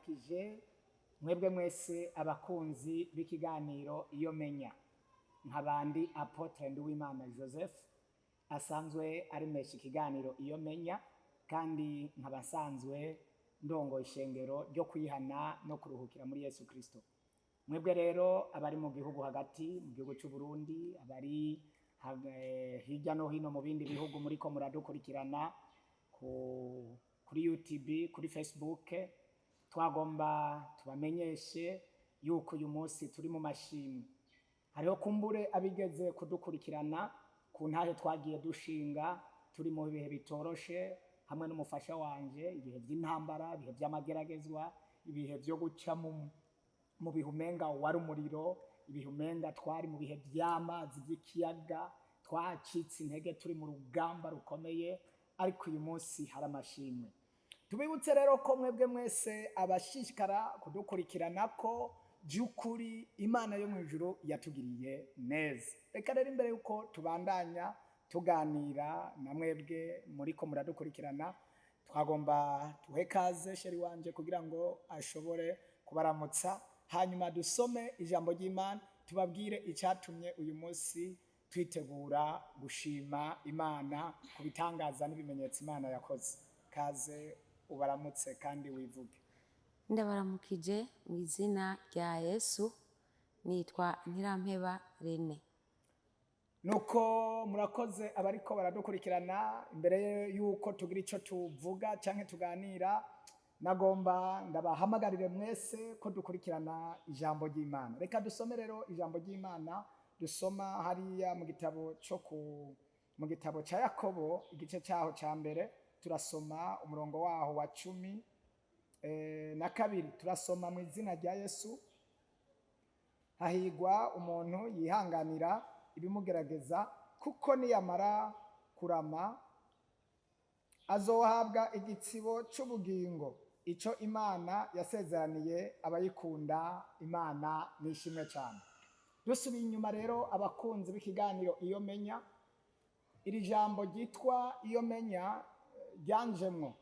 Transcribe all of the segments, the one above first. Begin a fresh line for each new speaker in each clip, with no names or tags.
Ndabaramukije mwebwe mwese abakunzi b'ikiganiro Iyo Menya. Nkabandi Apotre Nduwimana Joseph asanzwe aremesha ikiganiro Iyo Menya, kandi nkaba nsanzwe ndongoye ishengero ryo kwihana no kuruhukira muri Yesu Kristo. Mwebwe rero abari mu gihugu hagati mu gihugu cy'u Burundi, abari hirya no hino mu bindi bihugu muriko muradukurikirana kuri YouTube, kuri Facebook, twagomba tubamenyeshe yuko uyu munsi turi mu mashimwe. Hariho kumbure abigeze kudukurikirana ku ntahe twagiye dushinga turi mu bihe bitoroshe hamwe n'umufasha wanje, ibihe by'intambara, ibihe by'amageragezwa, ibihe byo guca mu bihe umenga wari umuriro, ibihe umenga twari mu bihe by'amazi by'ikiyaga, twacitse intege turi mu rugamba rukomeye, ariko uyu munsi hari amashimwe. Tubibutse rero ko mwebwe mwese abashishikara kudukurikirana ko by'ukuri Imana yo mu ijuru yatugiriye neza. Reka rero imbere yuko tubandanya tuganira na mwebwe muriko muradukurikirana, twagomba tuhe kaze chéri wanje kugira ngo ashobore kubaramutsa, hanyuma dusome ijambo ry'Imana, tubabwire icyatumye uyu munsi twitegura gushima Imana ku bitangaza n'ibimenyetso Imana yakoze. Kaze ubaramutse kandi wivuge.
Ndabaramukije mu izina rya Yesu, nitwa Ntirampeba Rene.
Nuko murakoze abariko baradukurikirana. Imbere yuko tugira ico tuvuga canke tuganira, nagomba ndabahamagarire mwese ko dukurikirana ijambo ry'Imana. Reka dusome rero ijambo ry'Imana, dusoma hariya mu gitabo cyo ku mu gitabo cya Yakobo, igice cyaho cya mbere, turasoma umurongo waho wa 12. Turasoma mu izina rya Yesu. Hahigwa umuntu yihanganira ibimugerageza, kuko niyamara kurama azohabwa igitsibo c'ubugingo, ico Imana yasezeraniye abayikunda. Imana nishimwe cyane. Dusubiye inyuma rero, abakunzi b'ikiganiro Iyo Menya, iri jambo ryitwa Iyo Menya ryanjemwo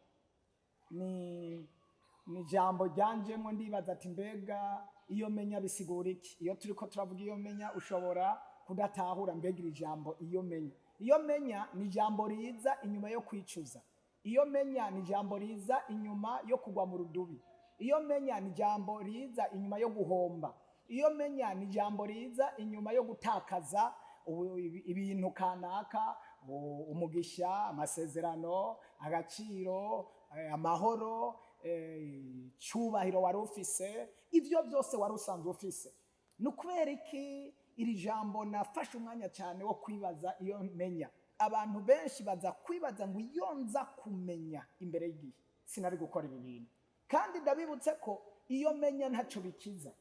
ni jambo ryanjemwo. Ndibaza ati: "Mbega iyo menya bisigura iki?" Iyo turiko turavuga iyo menya, ushobora kudatahura. Mbega iri jambo iyo menya? Iyo menya ni ijambo riza inyuma yo kwicuza. Iyo menya ni ijambo riza inyuma yo kugwa mu rudubi. Iyo menya ni ijambo riza inyuma yo guhomba. Iyo menya ni ijambo riza inyuma yo gutakaza ibintu kanaka, umugisha, amasezerano, agaciro, amahoro, icyubahiro wari ufise, ibyo byose wari usanzwe ufise. Ni ukubera iki iri jambo nafashe umwanya cyane wo kwibaza iyo menya? Abantu benshi baza kwibaza ngo: "Iyo nza kumenya imbere y'igihe, sinari gukora ibi bintu." Kandi ndabibutse ko iyo menya ntacyo bikiza.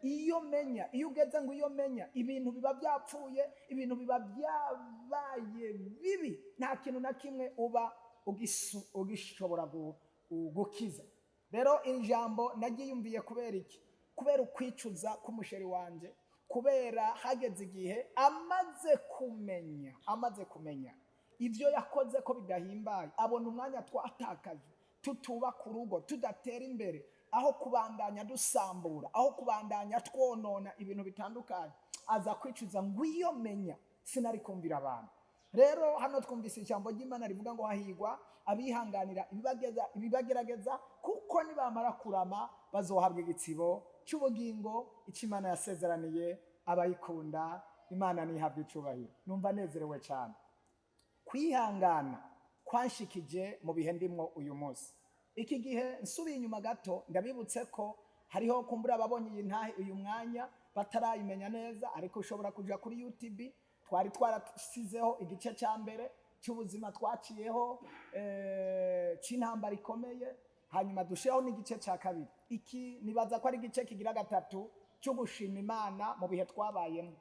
Iyo menya, iyo ugeze ngo iyo menya, ibintu biba byapfuye, ibintu biba byabaye bibi, nta kintu na kimwe uba ugishobora gukiza. Rero iri jambo nagiyumviye kubera iki? Kubera ukwicuza k'umuchéri wanje, kubera hageze igihe amaze kumenya ibyo yakoze ko bidahimbaye, abona umwanya twatakaje tutubaka urugo, tudatera imbere, aho kubandanya dusambura, aho kubandanya twonona ibintu bitandukanye, aza kwicuza ngo: "Iyo menya, sinari kumvira abantu." Rero hano twumvise ijambo ry'Imana rivuga ngo: "Hahigwa abihanganira ibibagerageza, kuko nibamara kurama bazohabwa igitsibo cy'ubugingo, icyo Imana yasezeraniye abayikunda." Imana ntihabwe icubahiro. Numva nezerewe cyane. Kwihangana kwanshikije mu bihe ndimwo uyu munsi. Iki gihe, nsubiye inyuma gato, ndabibutse ko hariho kumbura ababonye iyi ntahe uyu mwanya batarayimenya neza, ariko ushobora kuja kuri YouTube, twari twarasizeho igice cya mbere cy'ubuzima twaciyeho c'intambara ikomeye, hanyuma dushireho n'igice cya kabiri. Iki nibaza ko ari igice kigira gatatu cyo gushima Imana mu bihe twabayemo.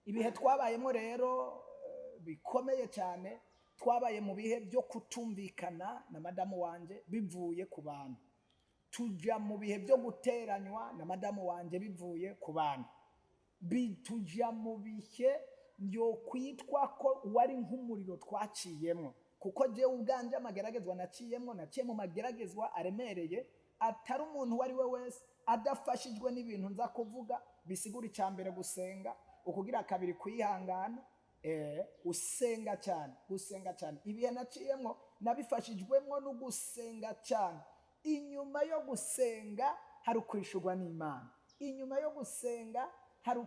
Ibihe twabayemo rero bikomeye cyane, twabaye mu bihe byo kutumvikana na madamu wanje bivuye ku bantu, tujya mu bihe byo guteranywa na madamu wanje bivuye ku bantu, tujya mu bihe byo kwitwa ko wari nk'umuriro twaciyemo, kuko jewe ubwanje amageragezwa naciyemo, naciye mu mageragezwa aremereye. Atari umuntu uwo ari we wese adafashijwe n'ibintu nza kuvuga. Bisigura icya mbere gusenga, ukugira kabiri kwihangana, usenga cyane, gusenga cyane. Ibihe naciyemwo nabifashijwemwo no gusenga cyane. Inyuma yo gusenga hari ukwishurwa n'Imana, inyuma yo gusenga hari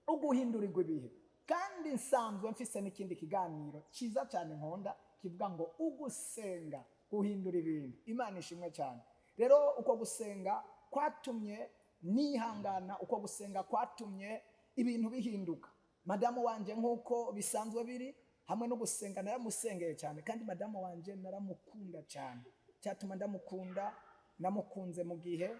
uguhindurirwa ibihe. Kandi nsanzwe mfise n'ikindi kiganiro cyiza cyane nkunda kivuga ngo ugusenga guhindura ibintu. Imana ishimwe cyane. Rero uko gusenga kwatumye nihangana, uko gusenga kwatumye ibintu bihinduka. Madamu wanje, nk'uko bisanzwe biri hamwe no gusenga, naramusengeye cyane, kandi madamu wanje naramukunda cyane. Cyatuma ndamukunda, namukunze mu gihe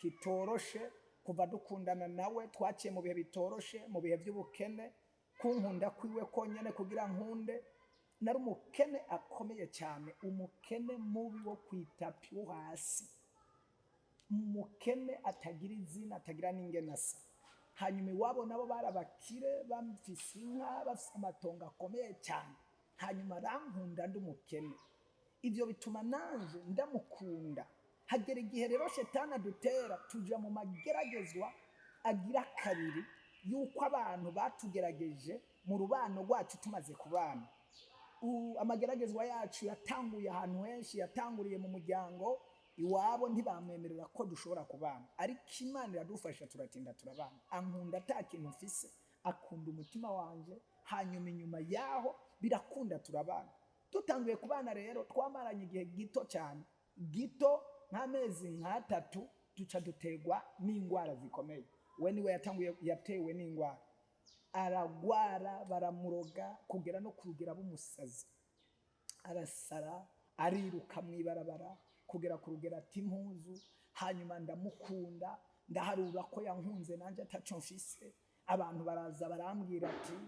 kitoroshe. Kuva dukundana nawe twaciye mu bihe bitoroshe, mu bihe by'ubukene. Kunkunda kwiwe konyene kugira nkunde, nari umukene akomeye cyane, umukene mubi wo kwitapi wo hasi, umukene atagira izina, atagira n'ingene asa. Hanyuma iwabo nabo bari abakire, bafise inka, bafise amatongo akomeye cyane. Hanyuma arankunda ndi umukene, ibyo bituma nanje ndamukunda. Hagera igihe rero shetani adutera, tuja mu mageragezwa agira kabiri y'uko abantu batugerageje mu rubano rwacu tumaze kubana. Amageragezwa yacu yatanguye ahantu henshi, yatanguriye mu muryango iwabo, ntibamwemerera ko dushobora kubana, ariko Imana iradufasha, turatinda turabana. Ankunda ata kintu mfise, akunda umutima wanje. Hanyuma inyuma yaho birakunda, turabana. Dutanguye kubana rero, twamaranye igihe gito cyane, gito nk'amezi nk'atatu, duca dutegwa n'indwara zikomeye. We niwe yatanguye, yatewe n'indwara, aragwara, baramuroga kugera no kurugera b'umusazi, arasara, ariruka mu ibarabara kugera ku rugero ati impuzu. Hanyuma ndamukunda, ndaharura ko yankunze nanjye ataco mfise. Abantu baraza barambwira ati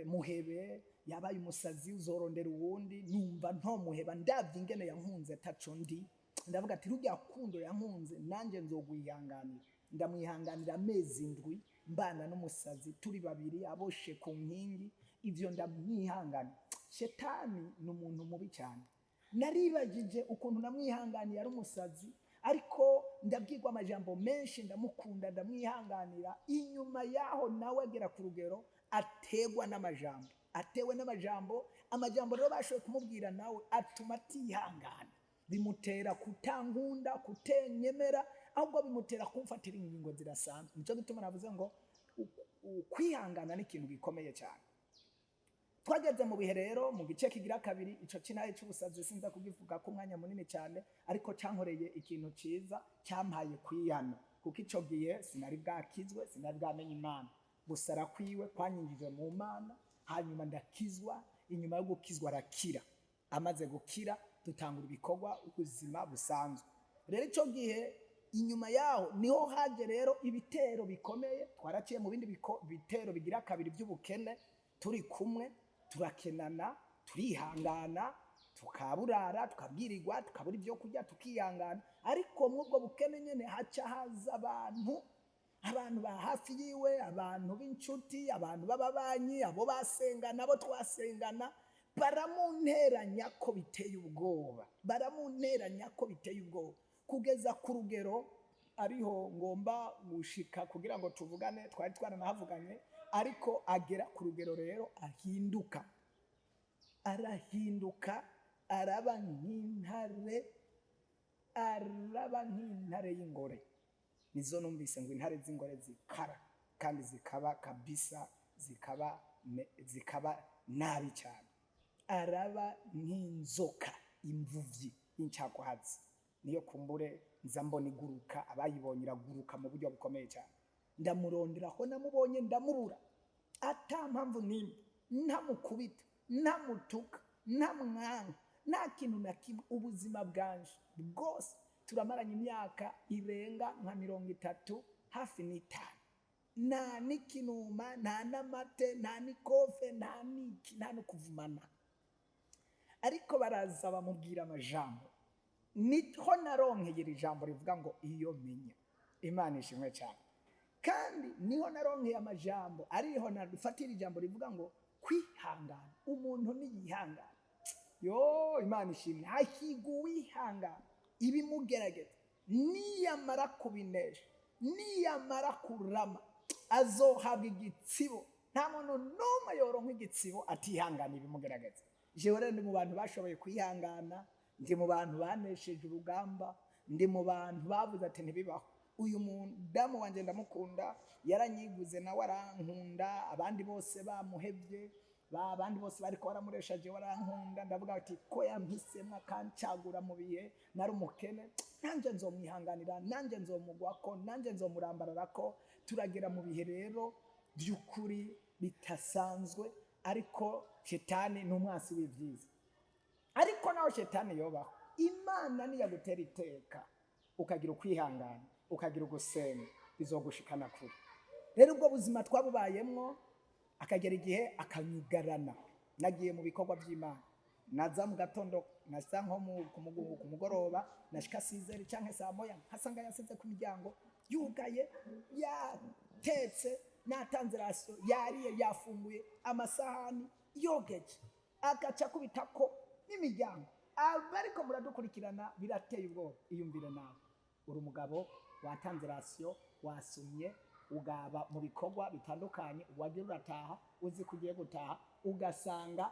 muhebe, yabaye umusazi, uzorondera uwundi. Numva ntomuheba, ndavye ingene yankunze ataco ndi. Ndavuga ati rurya kundo yankunze nanjye nzogwihanganira. Ndamwihanganira amezi 7, mbana n'umusazi turi babiri, aboshe ku nkingi. Ivyo ndamwihangana. Shetani ni umuntu mubi cyane. Naribagije ukuntu namwihanganiye ari umusazi, ariko ndabwirwa amajambo menshi, ndamukunda, ndamwihanganira. Inyuma yaho nawe agera ku rugero ategwa n'amajambo, atewe n'amajambo. Amajambo rero bashoboye kumubwira nawe atuma atihangana, bimutera kutankunda, kutenyemera, ahubwo bimutera kumfatira ingingo zirasanzwe. Nicyo gituma navuze ngo kwihangana ni ikintu gikomeye cyane. Twageze mu bihe rero, mu gice kigira kabiri, ico kinaye c'ubusazi sinza kugivuga ko umwanya munini cyane, ariko cankoreye ikintu ciza, cyampaye kwihana, kuko ico gihe sinari bwakizwe, sinari bwamenye Imana. Gusara kwiwe kwanyinjije mu Mana, hanyuma ndakizwa. Inyuma yo gukizwa arakira. Amaze gukira dutangura ibikorwa, ubuzima busanzwe. Rero ico gihe inyuma yaho niho haje rero ibitero bikomeye. Twaraciye mu bindi bitero bigira kabiri by'ubukene turi kumwe, turakenana, turihangana, tukaburara, tukabwirirwa, tukabura ibyo kurya, tukihangana. Ariko mw'ubwo bukene nyene haca haza abantu, abantu ba hafi yiwe, abantu b'inshuti, abantu b'ababanyi, abo basengana, abo twasengana, baramunteranya ko biteye ubwoba, baramunteranya ko biteye ubwoba, kugeza ku rugero ariho ngomba gushika kugira ngo tuvugane. Twari twaranahavuganye, ariko agera ku rugero rero ahinduka, arahinduka, araba nk'intare, araba nk'intare y'ingore. Nizo numvise ngo intare z'ingore zikara kandi zikaba kabisa, zikaba nabi cyane. Araba nk'inzoka, imvuvyi y'incagwazi, niyo kumbure nza mbona iguruka, abayibonye iraguruka mu buryo bukomeye cyane. Ndamurondera aho namubonye ndamubura, ata mpamvu n'imwe, ntamukubita, ntamutuka, ntamwanka, nta kintu na kimwe. Ubuzima bwanje bwose turamaranye imyaka irenga nka 35, hafi n'itanu, nta n'ikinuma, nta n'amate, nta n'ikofe, nta n'iki, nta no kuvumana. Ariko baraza bamubwira amajambo. Niho naronkeye iri jambo rivuga ngo iyo menya. Imana ishimwe cyane. Kandi niho naronkeye amajambo, ariho nafatira ijambo rivuga ngo kwihangana, umuntu niyihangana. Yo, Imana ishimwe, hahigwa uwihangana. Ibimugerageza niyamara kubinesha, niyamara kurama, azohabwa igitsibo. Nta muntu n'umwe yoronka igitsibo atihangana ibimugerageza. Jewe rero ndi mu bantu bashoboye kwihangana, ndi mu bantu banesheje urugamba, ndi mu bantu bavuze ati ntibibaho. Uyu mudamu wanjye ndamukunda, yaranyiguze nawe arankunda, abandi bose bamuhevye, abandi bose bariko baramuresha, jewe arankunda. Ndavuga ati ko yampisemo akancagura mu bihe nari umukene, nanjye nzomwihanganira, nanjye nzomugwako, nanjye nzomurambararako. Turagera mu bihe rero by'ukuri bitasanzwe, ariko shetani ni umwasi w'ibyiza. Ariko nawe shetani yobaho, Imana niyagutera iteka ukagira ukwihangana, ukagira ugusenga, bizogushikana kure. Rero ubwo buzima twabubayemwo, akagera igihe akanyugarana. Nagiye mu bikorwa by'Imana, naza mu gatondo, nasa nko ku mugoroba, nashika 6h canke saa 1, nkasanga yasize ku miryango yugaye, yatetse, natanze ration, yariye, yafunguye, amasahani yogeje, agaca akubitako n'imiryango. Abariko muradukurikirana, birateye ubwoba. Iyumvire nawe, uri umugabo, watanze ration, wasumye, ugaba mu bikorwa bitandukanye, wagira urataha, uzi ko ugiye gutaha, ugasanga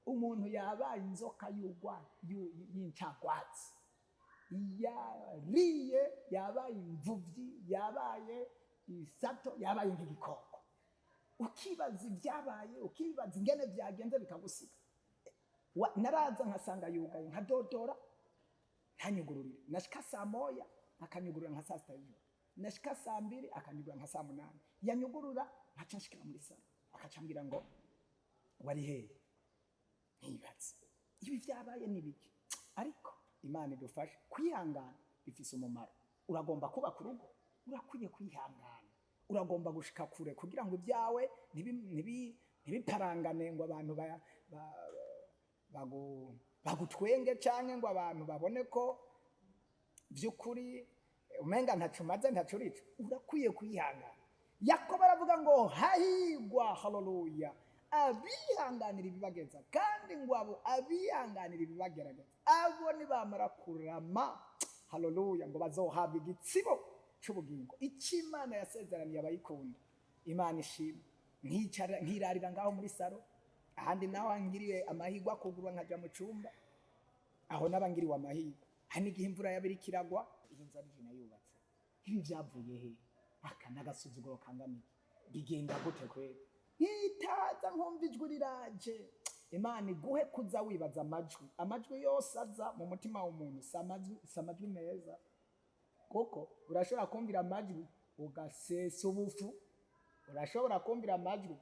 umuntu yabaye inzoka y'incagwatsi, yariye, yabaye imvuvyi, yabaye isato, yabaye nk'igikoko. Ukibaza ibyabaye, ukibaza ingene byagenze, bikagusiga. Naraza nkasanga yugaye, nkadodora ntanyugururire. Nashika saa 1 akanyugurura nka saa 6 y'ijoro, nashika saa 2 akanyugurura nka saa 8. Yanyugurura nkaca nshikira muri salon, akaca ambwira ngo wari hehe? Nkibaza ibi byabaye ni biki. Ariko Imana idufashe kwihangana, bifise umumaro. Uragomba kubaka urugo, urakwiye kwihangana. Uragomba gushika kure kugira ngo ibyawe ntibiparangane, ngo abantu bagutwenge, canke ngo abantu babone ko by'ukuri umenga ntaco umaze, ntaco urico. Urakwiye kwihangana. Yakobo aravuga ngo hahigwa, haleluya, abihanganira ibibageza, kandi ngo abo abihanganira ibibagerageza, abo nibamara kurama, haleluya, ngo bazohabwa igitsibo c'ubugingo, icyo Imana yasezeraniye abayikunda. Imana ishimwe. Nkicara nkirarira ngaho muri salon, ahandi naho ngiriwe amahirwe akugurwa nkaja mu cumba, aho naba ngiriwe amahirwe. Hari n'igihe imvura yaba iriko iragwa. Iyi nzu ari jye yubatse, ibi byavuye he? Aka n'agasuzuguro kangana iki? Bigenda gute kweri? Nkitaza nkumva ijwi riraje. Imana iguhe kuza wibaza amajwi. Amajwi yose aza mu mutima w'umuntu si amajwi meza, kuko urashobora kumvira amajwi ugasesa ubufu, urashobora kumvira amajwi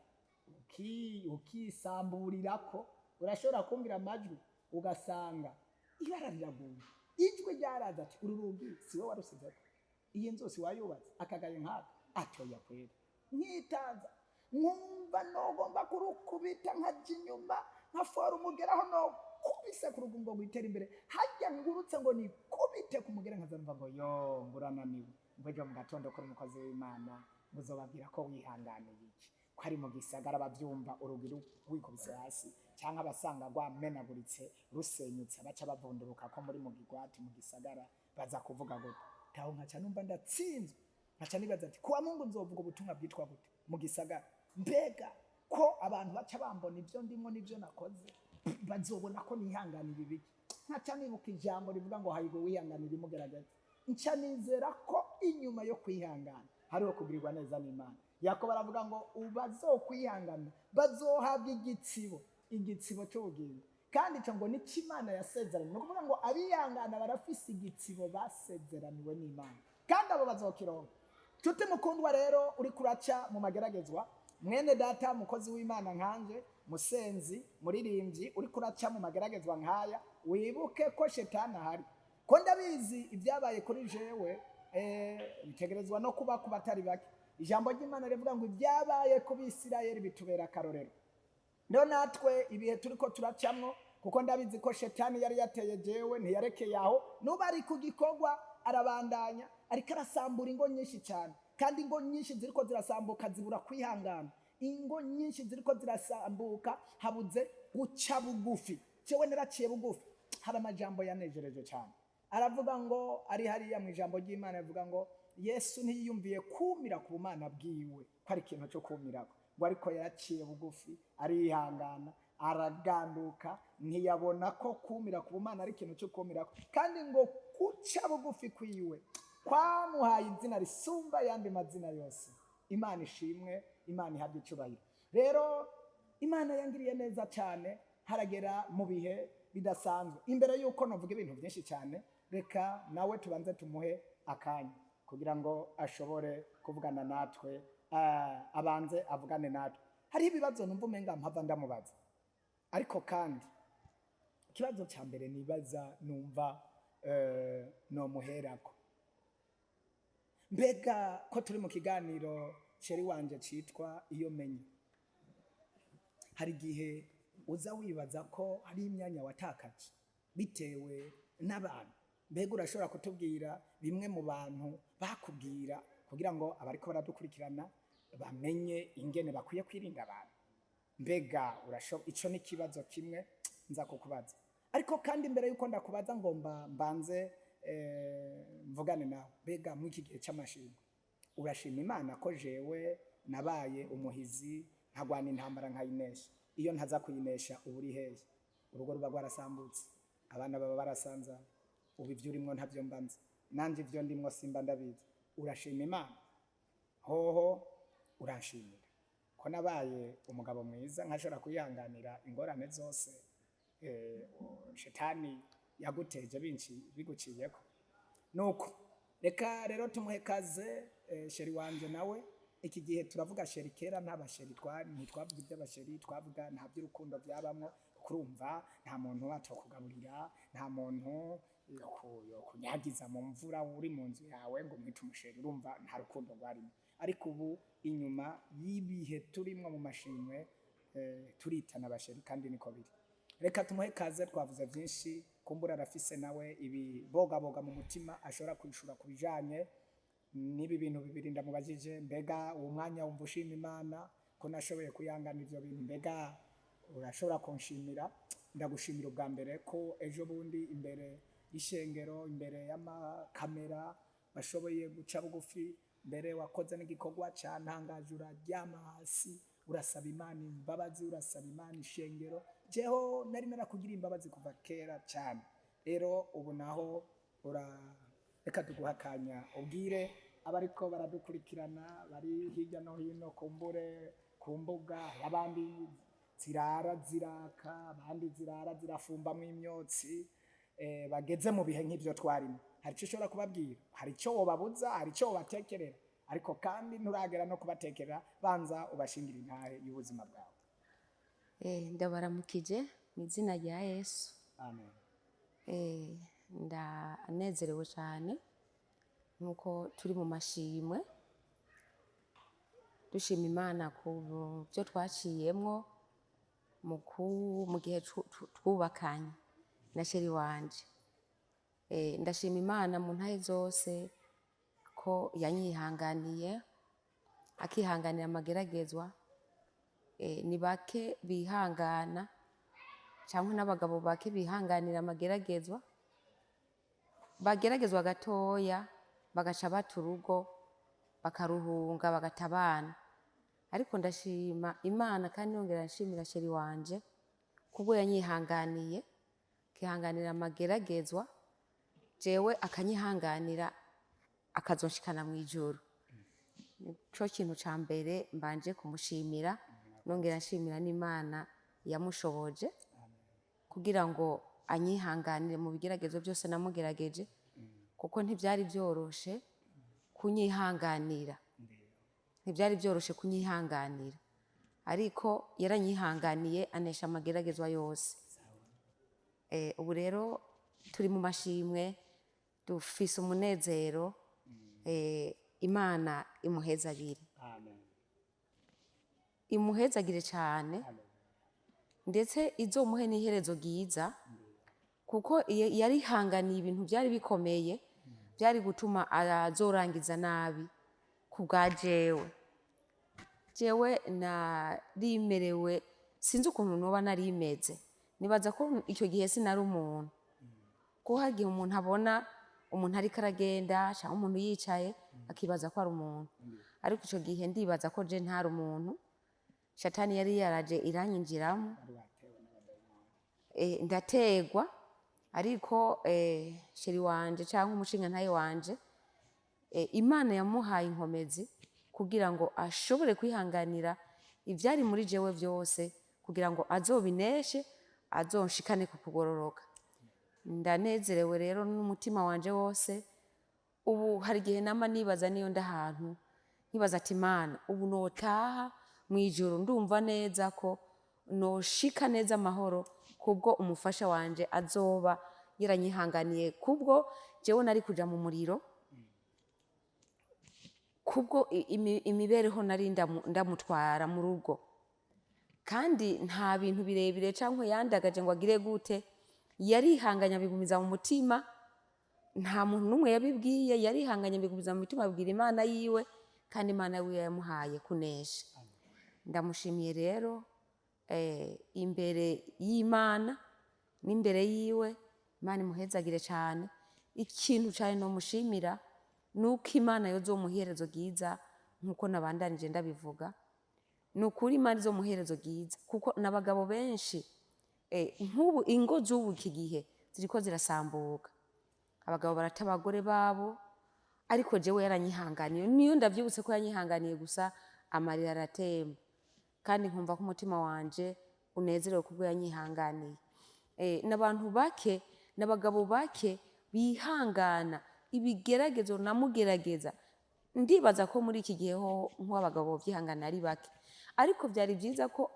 ukisamburirako, urashobora kumvira amajwi ugasanga ibara riraguye. Ijwi ryaraza ati uru rugi si wowe warusizeko, iyi nzu si wayubatse, akagaye nkaka atoya kwera. Nkitaza nkumva nogomba kurukubita, nkaja inyuma nkafora umugeraho nokubise ku rugungo rwitera imbere, hajya ngurutse ngo nikubite ku mugera, nkaza numva ngo yo ngurananiwe. Ngo ejo mu gatondo kuri umukozi w'Imana muzobabwira ko wihanganiye iki, ko ari mu gisagara bavyumva urugi rwikubise hasi, cyangwa abasanga rwamenaguritse, rusenyutse, baca bavunduruka ko muri mu gigwati mu gisagara, baza kuvuga gute? Taho nkaca numva ndatsinzwe, nkaca nibaza ati kuwa Mungu nzovuga ubutumwa bwitwa gute mu gisagara? Mbega ko abantu baca bambona ibyo ndimo n'ibyo nakoze, bazobona ko nihanganiye ibiki? Nkaca nibuka ijambo rivuga ngo hahirwa uwihanganira imugerageza. Nca nizera ko inyuma yo kwihangana hariho kugirirwa neza n'Imana. Yakobo aravuga ngo bazokwihangana bazohabwa igitsibo, igitsibo cy'ubugingo, kandi icyo ngo nicyo Imana yasezeranye. Ni ukuvuga ngo abihangana barafise igitsibo basezeraniwe n'Imana, kandi abo bazokironka. Nshuti mukundwa rero uri kuraca mu mageragezwa, mwene data, mukozi w'Imana nkanje, musenzi, muririmbyi, uri kuraca mu mageragezwa nkaya, wibuke ko shetani ahari. Ko ndabizi ibyabaye kuri jewe, bitegerezwa no kuba ku batari bake. Ijambo ry'Imana rivuga ngo ibyabaye ku Bisirayeli bitubera akarorero. Rero natwe ibihe turiko turacamwo, kuko ndabizi ko shetani yari yateye jewe, ntiyarekeye aho, nuba ari ku gikorwa arabandanya, ariko arasambura ingo nyinshi cyane. Kandi ingo nyinshi ziriko zirasambuka zibura kwihangana, ingo nyinshi ziriko zirasambuka habuze guca bugufi. Jewe naraciye bugufi. Hari amajambo yanejereje cyane. Aravuga ngo ari hariya mu ijambo ry'Imana, avuga ngo Yesu ntiyiyumviye kumira ku bumana bwiwe, ko ari ikintu cyo kumirako, ngo ariko yaraciye bugufi, arihangana, araganduka, ntiyabona ko kumira ku bumana ari ikintu cyo kumirako, kandi ngo guca bugufi kwiwe kwamuhaye izina risumba ayandi mazina yose. Imana ishimwe, Imana ihabwe icubahiro. Rero Imana yangiriye neza cyane, haragera mu bihe bidasanzwe. Imbere y'uko navuga ibintu byinshi cyane, reka nawe tubanze tumuhe akanya kugira ngo ashobore kuvugana natwe, abanze avugane natwe. Hariho ibibazo numva umenga mpava ndamubaza, ariko kandi ikibazo cya mbere nibaza numva nomuherako: mbega ko turi mu kiganiro, chéri wanje, citwa Iyo Menya, hari igihe uza wibaza ko hari imyanya watakaje bitewe n'abantu? Mbega urashobora kutubwira bimwe mu bantu bakubwira, kugira ngo abariko baradukurikirana bamenye ingene bakwiye kwirinda abantu? Mbega ico ni ikibazo kimwe nza kukubaza. Ariko kandi imbere yuko ndakubaza, ngomba mbanze mvugane nawe. Mbega muri iki gihe c'amashimwe, urashima Imana ko jewe nabaye umuhizi, nkagwana intambara nkayinesha? Iyo ntaza kuyinesha, uba uri hehe? Urugo ruba rwarasambutse, abana baba barasanza. Ubu ibyo urimwo ntavyo mbanza, nanje ivyo ndimwo simba ndabizi. Urashima Imana hoho? Uranshimira ko nabaye umugabo mwiza, nkashobora kwihanganira ingorane zose shetani yaguteje binci biguciyeko? Nuko reka rero tumuhe kaze, chéri wanje. Nawe iki gihe turavuga chéri. Kera nta ba chéri, ntitwavuga iby'aba chéri, twavuga nta by'urukundo byabamwo. Kurumva nta muntu atokugaburira, nta muntu yokunyagiza mu mvura uri mu nzu yawe ngo umwite umu chéri. Urumva nta rukundo rwarimo. Ariko ubu inyuma y'ibihe turimwo mu mashimwe, turitana aba chéri, kandi niko biri. Reka tumuhe kaze. Twavuze byinshi, kumbura arafise nawe ibibogaboga mu mutima ashobora kwishura ku bijanye n'ibi bintu bibiri ndamubajije. Mbega uwo mwanya wumva ushima Imana ko nashoboye kuyangana ivyo bintu? Mbega urashobora kunshimira? Ndagushimira ubwa mbere ko ejo bundi imbere y'ishengero, imbere y'amakamera, washoboye guca bugufi. Mbere wakoze n'igikorwa cyantangaje, uraryama hasi, urasaba Imana imbabazi, urasaba Imana, ishengero. Jeho nari narakugira imbabazi kuva kera cyane. Rero ubu naho ura reka tuguha akanya, ubwire abariko baradukurikirana bari hirya no hino, kumbure ku mbuga, abandi zirara ziraka, abandi zirara zirafumbamwo imyotsi, bageze mu bihe nk'ivyo twarimo. Hari icyo ushobora kubabwira? Hari icyo wobabuza? Hari icyo wobatekerera? Ariko kandi nturagera no kubatekerera, banza ubashingira intahe y'ubuzima bwawe.
Ndabaramukije mu izina rya Yesu.
Amen.
Ndanezerewe cyane nk'uko turi mu mashimwe, dushima Imana ku byo twaciyemwo mu gihe twubakanye na chéri wanje. Ndashima Imana mu ntahe zose ko yanyihanganiye, akihanganira amageragezwa. Ni bake bihangana, cyangwa n'abagabo bake bihanganira amageragezwa, bageragezwa gatoya bagaca bata urugo, bakaruhunga, bagata abana. Ariko ndashima Imana, kandi nongera nshimira chéri wanje kubwo yanyihanganiye, akihanganira amageragezwa, jewe akanyihanganira, akazonshikana mu ijuru. Nico kintu ca mbere mbanje kumushimira, nongera nshimira n'Imana yamushoboje kugira ngo anyihanganire mu bigeragezo byose namugerageje, kuko ntibyari byoroshe kunyihanganira, ntibyari byoroshe kunyihanganira, ariko yaranyihanganiye, anesha amageragezwa yose. Ubu rero turi mu mashimwe, dufise umunezero. Imana imuhezagire.
Amen.
Imuhezagire cyane.
Amen.
Ndetse izomuhe n'iherezo ryiza, kuko iyo yarihanganiye ibintu byari bikomeye, byari gutuma azorangiza nabi ku bwa jewe. Jewe narimerewe, sinzi ukuntu noba narimeze, nibaza ko icyo gihe sinari umuntu. Kuko hari igihe umuntu abona umuntu ariko aragenda cyangwa umuntu yicaye akibaza ko ari umuntu, ariko icyo gihe ndibaza ko je ntari umuntu. Shatani yari yaraje iranyinjiramo.
Wari watewe n'abadayimoni.
Ndategwa, ariko chéri wanje cyangwa umushingantahe wanje, Imana yamuhaye inkomezi kugira ngo ashobore kwihanganira ivyari muri jewe vyose, kugira ngo azobineshe, azonshikane ku kugororoka. Ndanezerewe rero n'umutima wanje wose. Ubu hari igihe nama nibaza, niyo ndahantu nkibaza ati: "Imana, ubu notaha mu ijuru ndumva neza ko noshika neza amahoro, kubwo umufasha wanje azoba yaranyihanganiye, kubwo jewe nari kuja mu muriro, kubwo imibereho nari ndamutwara mu rugo." Kandi nta bintu birebire cyangwa yandagaje ngo agire gute, yarihanganye abigumiza mu mutima. Nta muntu n'umwe yabibwiye, yarihanganye abigumiza mu mutima, abibwira Imana yiwe, kandi Imana yiwe yamuhaye kunesha. Ndamushimiye rero imbere y'Imana n'imbere yiwe. Imana imuhezagire cyane. Ikintu cyane nomushimira ni uko Imana yozomuha iherezo ryiza, nk'uko nabandanije ndabivuga. Ni ukuri, Imana izomuha iherezo ryiza, kuko n'abagabo benshi, nk'ubu ingo z'ubu iki gihe ziriko zirasambuka, abagabo barata abagore babo, ariko jewe yaranyihanganiye. Niyo ndavyibutse ko yanyihanganiye gusa, amarira aratemba, kandi nkumva ko umutima wanje unezerewe kubwo yanyihanganiye. N'abantu bake, n'abagabo bake bihangana ibigeragezo namugerageza. Ndibaza ko muri iki gihe ho nk'abagabo bovyihangana ari bake, ariko vyari vyiza ko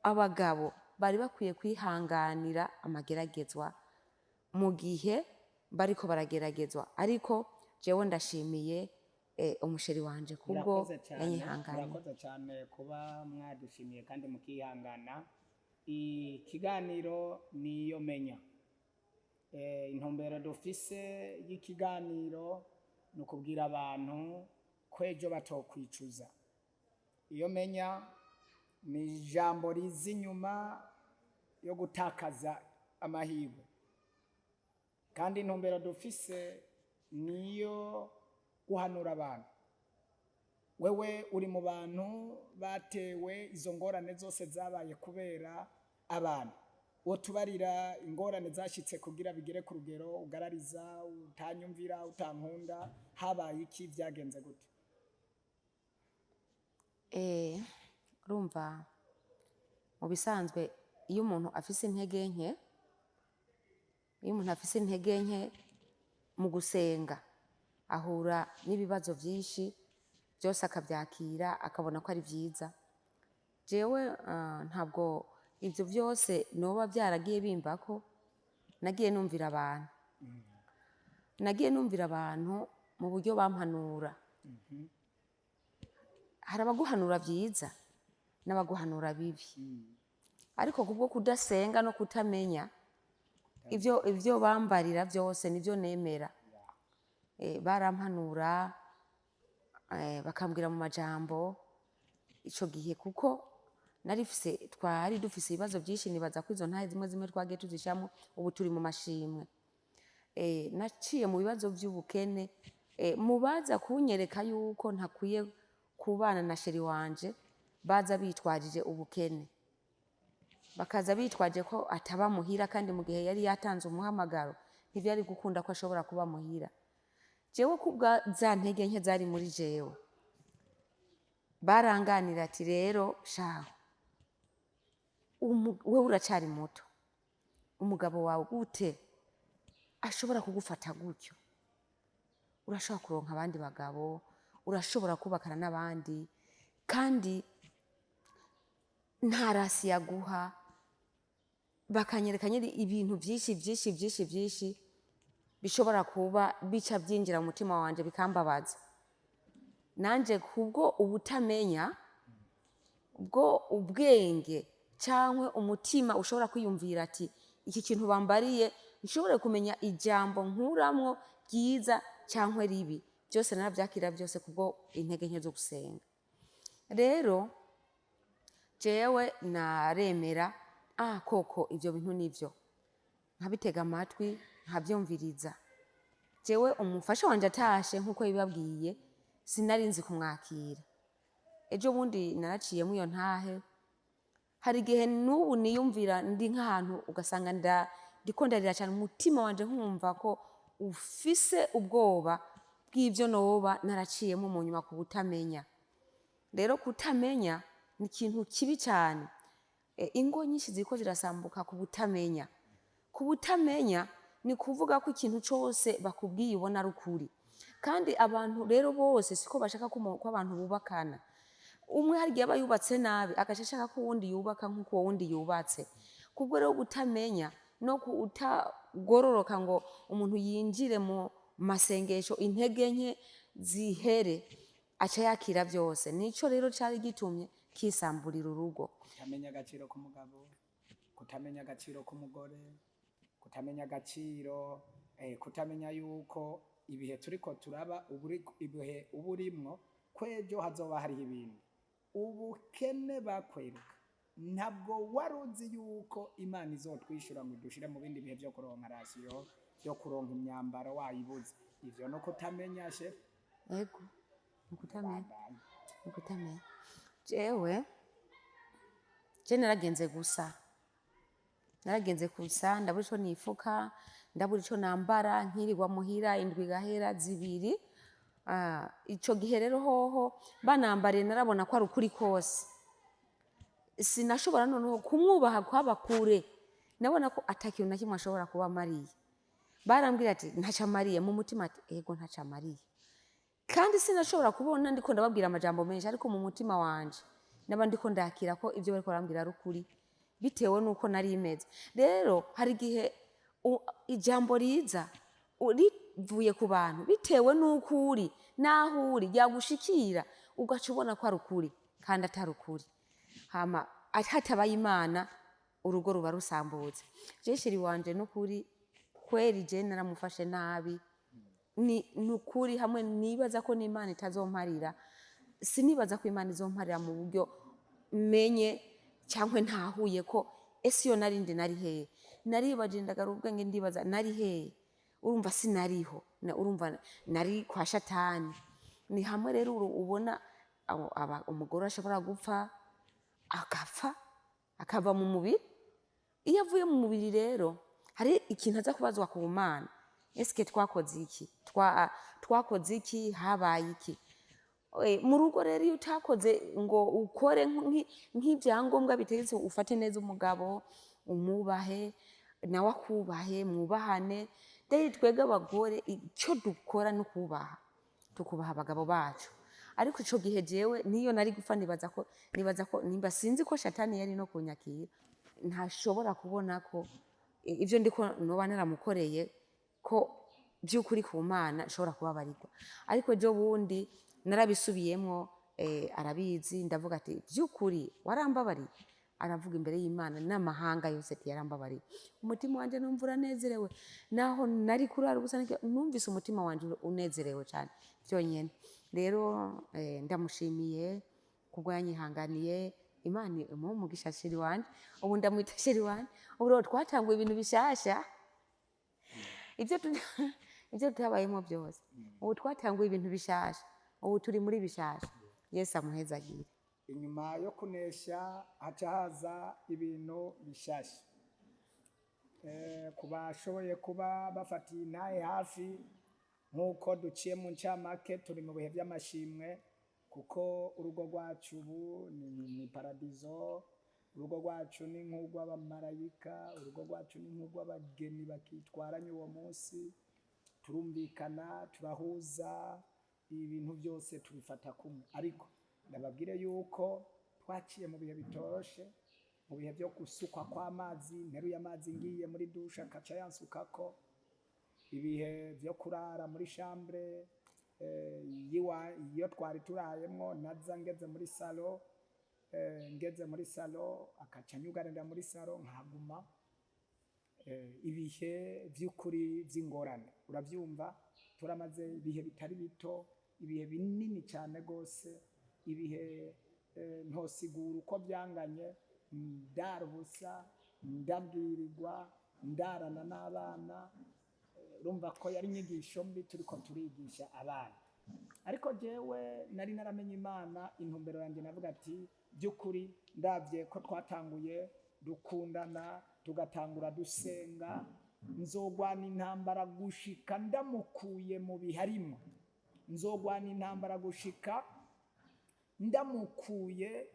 abagabo bari bakwiye kwihanganira amageragezwa mu gihe bariko barageragezwa. Ariko jewe ndashimiye umu chéri wanje kubwo
Murakoze cyane.
yanyihanganiye.
Murakoze cyane kuba mwadushimiye kandi mukihangana. Ikiganiro niyo menya. Intumbero dufise y'ikiganiro ni ukubwira abantu ko ejo batokwicuza. Iyo menya ni ijambo riza inyuma yo gutakaza amahirwe, kandi intumbero dufise niyo guhanura abantu. Wewe uri mu bantu batewe izo ngorane zose zabaye kubera abantu. Uwo tubarira ingorane zashyitse kugira bigere ku rugero ugarariza utanyumvira, utankunda, habaye iki, byagenze gute?
Urumva, mu bisanzwe iyo umuntu afise intege nke, iyo umuntu afise intege nke mu gusenga, ahura n'ibibazo byinshi, byose akabyakira, akabona ko ari byiza. Jewe ntabwo ibyo byose noba byaragiye bimbako. Nagiye numvira abantu, nagiye numvira abantu mu buryo bampanura. Hari abaguhanura byiza n'abaguhanura bibi, ariko kubwo kudasenga no kutamenya, ibyo bambarira byose nibyo nemera. Barampanura, bakambwira mu majambo ico gihe, kuko narifise, twari dufise ibibazo byinshi. Nibaza ko izo ntahe zimwe zimwe twagiye tuzishamo, ubu turi mu mashimwe. Naciye mu bibazo by'ubukene. Mu baza kunyereka yuko ntakwiye kubana na chéri wanje, baza bitwajije ubukene, bakaza bitwaje ko ataba muhira, kandi mu gihe yari yatanze umuhamagaro ntivyari gukunda ko ashobora kuba muhira. Jewe kubwa za ntege nke zari muri jewe, baranganira ati: "Rero shaho, wewe uracari muto, umugabo wawe gute ashobora kugufata gutyo? Urashobora kuronka abandi bagabo, urashobora kubakana n'abandi, kandi nta rasi yaguha." Bakanyereka nyine ibintu byinshi byinshi byinshi byinshi bishobora kuba bica byinjira mu mutima wanje bikambabaza. Nanje kubwo ubutamenya, bwo ubwenge cyangwa umutima ushobora kwiyumvira ati: "Iki kintu bambariye, nshobore kumenya ijambo nkuramwo ryiza cyangwa ribi." Byose narabyakira byose kubwo intege nke zo gusenga. Rero jewe naremera: "Ah, koko ibyo bintu nivyo." Nkabitega amatwi, nkabyumviriza. Jewe umufasha wanje atashe, nk'uko yabibabwiye, sinari nzi kumwakira. Ejo bundi naraciyemo iyo ntahe. Hari igihe n'ubu niyumvira ndi nk'ahantu, ugasanga ndiko ndarira cyane, umutima wanje nkumva ko ufise ubwoba bw'ibyo noba naraciyemo mu nyuma ku butamenya. Rero kutamenya ni ikintu kibi cyane. Ingo nyinshi ziriko zirasambuka ku butamenya. Ku butamenya ni kuvuga ko ikintu cyose bakubwiye ubona ari ukuri. Kandi abantu rero bose siko bashaka ko abantu bubakana. Umwe hari igihe aba yubatse nabi, agaca ashaka ko uwundi yubaka nk'uko uwo wundi yubatse. Kubwo rero kutamenya no kutagororoka ngo umuntu yinjire mu masengesho, intege nke zihere, aca yakira byose. Nico rero cari gitumye kisamburira urugo.
Kutamenya agaciro k'umugabo, kutamenya agaciro k'umugore, kutamenya agaciro, kutamenya yuko ibihe turiko turaba ibihe uba urimwo, kwejo hazoba hariho ibindi. Ubukene bakwereka, ntabwo wari uzi yuko Imana izotwishyura ngo idushire mu bindi bihe byo kuronka ration, byo kuronka imyambaro wayibuze. Ivyo no kutamenya, chef.
Ego, ni ukutamenya.
Bandanya.
Ni ukutamenya. Jewe je naragenze gusa, naragenze gusa, ndabura ico nifuka, ndabura ico nambara, nkirirwa muhira indwi igahera, 2. Ico gihe rero hoho banambariye, narabona ko ari ukuri kose. Sinashobora noneho kumwubaha, kwaba kure. Nabona ko ata kintu na kimwe ashobora kuba amariye. Barambwira ati ntaco amariye, mu mutima ati ego, ntaco amariye. Kandi sinashobora kubona ndiko ndababwira amajambo menshi, ariko mu mutima wanje naba ndiko ndakira ko ibyo bariko barambwira ari ukuri, bitewe n'uko nari imeze. Rero hari igihe ijambo riza rivuye ku bantu, bitewe n'uko uri n'aho uri, ryagushikira ugaca ubona ko ari ukuri kandi atari ukuri. Hama hatabaye Imana, urugo ruba rusambutse. Je chéri wanje, n'ukuri kweri, je naramufashe nabi, ni nukuri. Hamwe nibaza ko n'Imana itazomparira, sinibaza ko Imana izomparira mu buryo menye cyangwa ntahuye ko ese iyo narindi nari hehe. Naribaje, ndagara ubwenge, ndibaza nari hehe. Urumva sinariho. Urumva nari kwa shatani. Ni hamwe rero ubona umugore ashobora gupfa, agapfa akava mu mubiri. Iyo avuye mu mubiri rero, hari ikintu aza kubazwa ku Mana: eske twakoze iki? Twakoze iki? Habaye iki? Mu rugo rero, iyo utakoze ngo ukore nk'ibyangombwa bitegetse, ufate neza umugabo, umwubahe, nawe akubahe, mwubahane. Rero twebwe abagore icyo dukora ni ukubaha, tukubaha abagabo bacu. Ariko ico gihe jewe niyo nari gupfa, nibaza ko nimba sinzi ko shatani yari no kunyakira, ntashobora kubona ko ivyo ndiko noba naramukoreye, ko by'ukuri ku Mana nshobora kubabarirwa. Ariko ejo bundi narabisubiyemwo, arabizi. Ndavuga ati by'ukuri warambabariye? Aravuga imbere y'Imana n'amahanga yose ati yarambabariye. Umutima wanje numva uranezerewe, naho nari kurara ubusa, numvise umutima wanje unezerewe cyane byonyene. Rero ndamushimiye kubwo yanyihanganiye. Imana imuhe umugisha chéri wanje. Ubu ndamwita chéri wanje. Ubu rero twatanguye ibintu bishasha, ibyo tutabayemo byose. Ubu twatanguye ibintu bishasha, ubu turi muri bishasha. Yesu amuhezagire.
Inyuma yo kunesha haca haza ibintu bishasha. Ku bashoboye kuba bafatiye intahe hafi, nk'uko duciye mu ncamake, turi mu bihe by'amashimwe, kuko urugo rwacu ubu ni paradizo. Urugo rwacu ni nk'urw'abamarayika, urugo rwacu ni nk'urw'abageni bakitwaranye uwo munsi. Turumvikana, turahuza, ibintu byose tubifata kumwe. Ariko ndababwire yuko twaciye mu bihe bitoroshe, mu bihe byo gusukwa kw'amazi, nteruye amazi ngiye muri douche akaca yansukako, ibihe byo kurara muri chambre iyo twari turayemwo, naza ngeze muri salon, akaca anyugarira muri salon nkahaguma. Ibihe by'ukuri by'ingorane, urabyumva, turamaze ibihe bitari bito, ibihe binini cyane rwose, ibihe ntosigura uko byanganye. Ndara ubusa, ndabwirirwa. Ndarana n'abana. Urumva ko yari inyigisho mbi turiko turigisha abana, ariko jewe nari naramenye Imana. Intumbero yanjye navuga ati: "By'ukuri ndabye ko twatanguye dukundana, tugatangura dusenga, nzogwana intambara gushika ndamukuye mu biharimo, nzogwana intambara gushika ndamukuye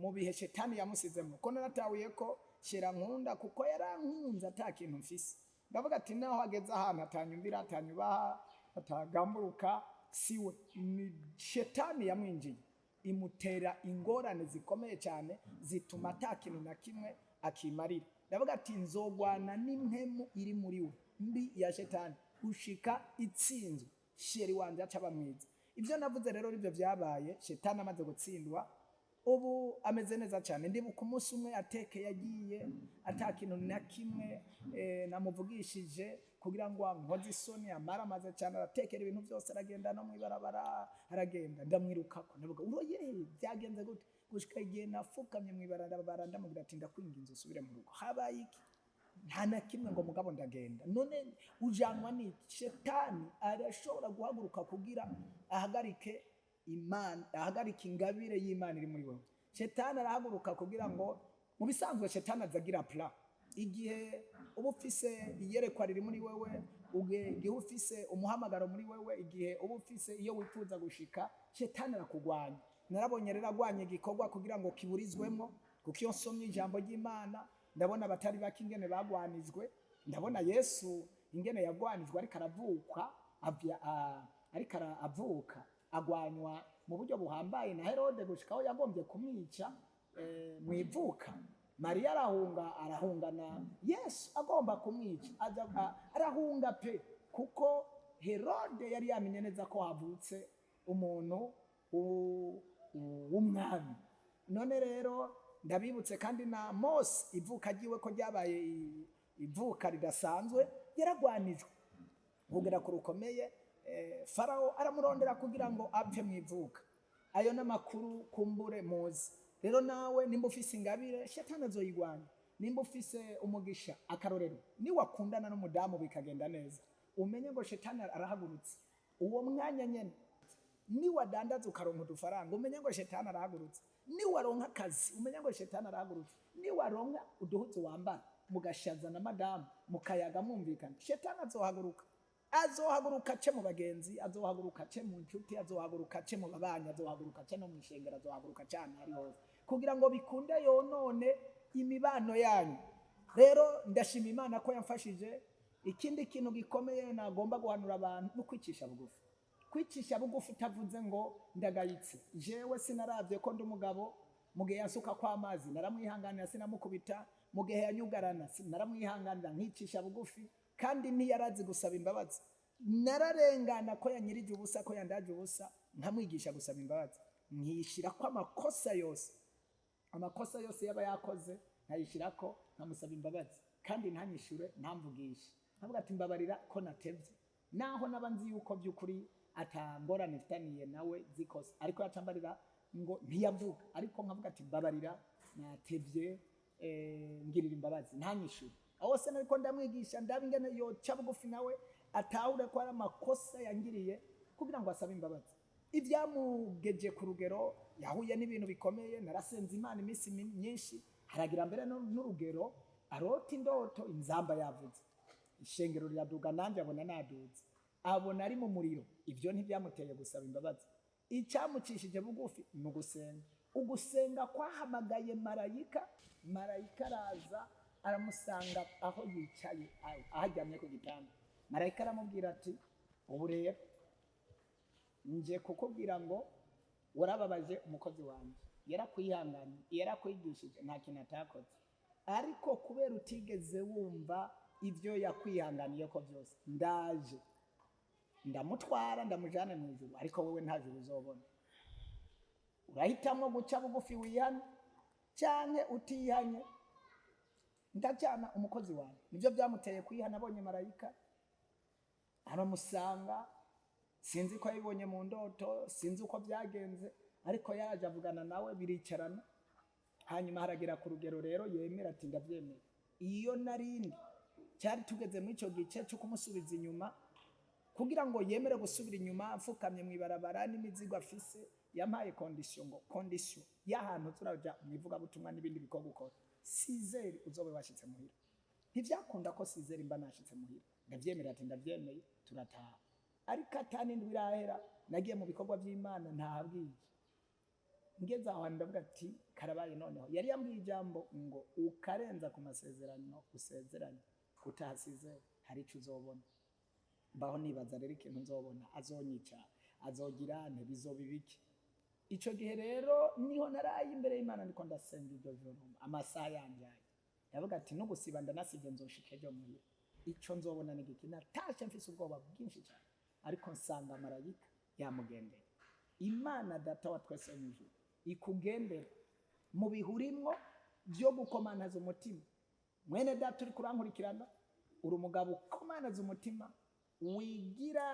mu bihe shetani yamusizemo." Ko naratahuye ko shera nkunda, kuko yarankunze ata kintu mfise. Ndavuga ati: "Naho ageze ahantu atanyumvira, atanyubaha, atagamburuka, siwe, ni shetani yamwinjiye, imutera ingorane zikomeye cyane zituma ata kintu na kimwe akimarira." Ndavuga ati: "Nzogwana n'impemu iri muri we mbi ya shetani gushika itsinzwe, chéri wanje aca aba mwiza." Ibyo navuze rero nibyo byabaye. Shetani amaze gutsindwa, ubu ameze neza cyane. Ndibuka umunsi umwe ateke yagiye ata kintu na kimwe namuvugishije kugira ngo ankoze isoni, amara amaze cyane, aratekera ibintu byose, aragenda no mwibarabara aragenda, ndamwirukako, ndavuga: "Uroye, byagenze gute?" Gushika igihe nafukamye mwibarabara, ndamubwira ati: "Ndakwinginze, usubire mu rugo, habaye iki?" Nta na kimwe, ngo: "Mugabo ndagenda." None ujanwa n'iki? Shetani arashobora guhaguruka kugira ahagarike Imana, ahagarike ingabire y'Imana iri muri wewe. Shetani arahaguruka kugira ngo, mu bisanzwe shetani azagira plan. Igihe uba ufise iyerekwa riri muri wewe, igihe uba ufise umuhamagaro muri wewe, igihe uba ufise iyo wifuza gushika, shetani arakugwanya. Narabonye rero agwanya igikorwa kugira ngo kiburizwemo, kuko iyo nsomye ijambo ry'Imana ndabona abatari bake ingene bagwanijwe. Ndabona Yesu ingene yagwanijwe ariko aravuka, ariko avuka agwanywa mu buryo buhambaye na Herode gushika aho yagombye kumwica mu ivuka. Mariya arahunga, arahungana Yesu agomba kumwica, aja arahunga pe, kuko Herode yari yamenye neza ko havutse umuntu w'umwami. None rero ndabibutse kandi na Mose, ivuka ryiwe ko ryabaye ivuka ridasanzwe, yaragwanijwe kugera ku rukomeye. Farawo aramurondera kugira ngo apfe mu ivuka. Ayo n'amakuru kumbure muzi. Rero nawe nimba ufise ingabire, shetani azoyigwanya. Nimba ufise umugisha, akarorero niwakundana n'umudamu bikagenda neza, umenye ngo shetani arahagurutse uwo mwanya nyene. Niwadandaza ukaronka udufaranga, umenye ngo shetani arahagurutse. Niwaronka akazi, umenye ngo shetani arahagurutse. Niwaronka uduhuzu wambara, mugashaza na madamu, mukayaga mwumvikana, shetani azohaguruka. Azohaguruka ace mu bagenzi, azohaguruka ace mu nshuti, azohaguruka ace mu babanyi, azohaguruka ace no mu ishengero, azohaguruka cyane ari hose kugira ngo bikunde yonone imibano yanyu. Rero ndashima Imana ko yamfashije. Ikindi kintu gikomeye nagomba guhanura abantu ni ukwicisha bugufi. Kwicisha bugufi utavuze ngo ndagayitse. Jewe sinaravye ko ndi umugabo. Mu gihe yansuka kw'amazi naramwihanganira, sinamukubita. Mu gihe yanyugarana naramwihanganira, nkicisha bugufi, kandi ntiyarazi gusaba imbabazi. Nararengana ko yanyirije ubusa, ko yandaje ubusa, nkamwigisha gusaba imbabazi, nkishira ko amakosa yose, amakosa yose yaba yakoze nkayishyirako, nkamusaba imbabazi, kandi ntanyishure, ntamvugishe, nkavuga ati: "Mbabarira ko natevye." Naho naba nzi yuko by'ukuri atangorane mfitaniye nawe zikosa, ariko yacambarira ngo ntiyavuga, ariko nkavuga ati: "Mbabarira natevye, ngirira imbabazi." Ntanyishure. Aho se nariko ndamwigisha, ndaba ingene yoca bugufi nawe atahure ko ari amakosa yangiriye kugira ngo asabe imbabazi. Ibyamugeje ku rugero yahuye n'ibintu bikomeye. Narasenze Imana iminsi myinshi, haragira mbere n'urugero arota indoto, inzamba yavuze, ishengero riraduga, nanjye abona naduze, abona ari mu muriro. Ibyo ntibyamuteye gusaba imbabazi. Icyamucishije bugufi ni ugusenga. Ugusenga kwahamagaye marayika. Marayika araza, aramusanga aho yicaye, aho aryamye ku gitanda. Marayika aramubwira ati: "Ubu rero nje kukubwira ngo warababaje umukozi wanjye, yarakwihanganye, yarakwigishije, nta kintu atakoze, ariko kubera utigeze wumva ibyo yakwihanganiye ko byose, ndaje ndamutwara, ndamujyana mu ijuru, ariko wowe nta juru uzobona. Urahitamo guca bugufi wihane, cyangwa utihanye ndajyana umukozi wawe." Nibyo byamuteye kwihana. Abonye marayika aramusanga, sinzi ko yabibonye mu ndoto, sinzi uko byagenze, ariko yaje avugana nawe, biricarana. Hanyuma haragera ku rugero rero yemera ati: "Ndabyemeye." Iyo narindi cyari tugeze muri icyo gice cyo kumusubiza inyuma kugira ngo yemere gusubira inyuma, mfukamye mu ibarabara n'imizigo afise. Yampaye condition, ngo condition y'ahantu turaja mu ivugabutumwa n'ibindi bikorwa ukora, 6 heures uzobe washitse muhira. Ntivyakunda ko 6 heures mba nashitse muhira. Ndavyemera, ati ndavyemeye, turataha. Ariko atani indwi irahera, nagiye mu bikorwa vy'Imana ntahabwije. Ngeze aho hantu ndavuga ati karabaye noneho. Yari yambwiye ijambo ngo ukarenza ku masezerano usezeranye gutaha 6 heures, hari ico uzobona. Mbaho nibaza rero ikintu nzobona, azonyica, azogira nte, bizoba ibiki? Ico gihe rero niho naraye imbere y'Imana, ndiko ndasenga iryo joro, amasaha yanjaye. Ndavuga ati nugusiba ndanasivye, nzoshika ejo muhira, ico nzobona ni giki? Natashe mfise ubwoba bwinshi cyane, ariko nsanga marayika yamugendeye. Imana Data wa twese mu ijuru ikugendera mu bihurimwo byo gukomanaza umutima. Mwene Data uri kurankurikirana, uri umugabo ukomanaza umutima, wigira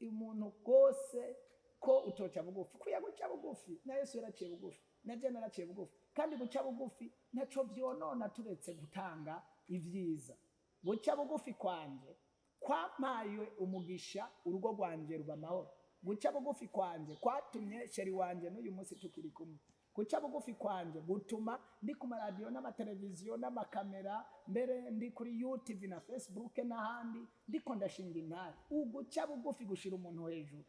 umuntu rwose ko utoca bugufi. Kuya guca bugufi, na Yesu yaraciye bugufi, na jene yaraciye bugufi. Kandi guca bugufi ntaco vyonona turetse gutanga ivyiza. Guca bugufi kwanje kwampaye umugisha, urugo rwanje ruba amahoro. Guca bugufi kwanje kwatumye chéri wanje n'uyu munsi tukiri kumwe. Guca bugufi kwanje gutuma ndi ku maradiyo n'amateleviziyo n'amakamera, mbere ndi kuri YouTube na Facebook n'ahandi, ndiko ndashinga intare. Uguca bugufi gushira umuntu hejuru.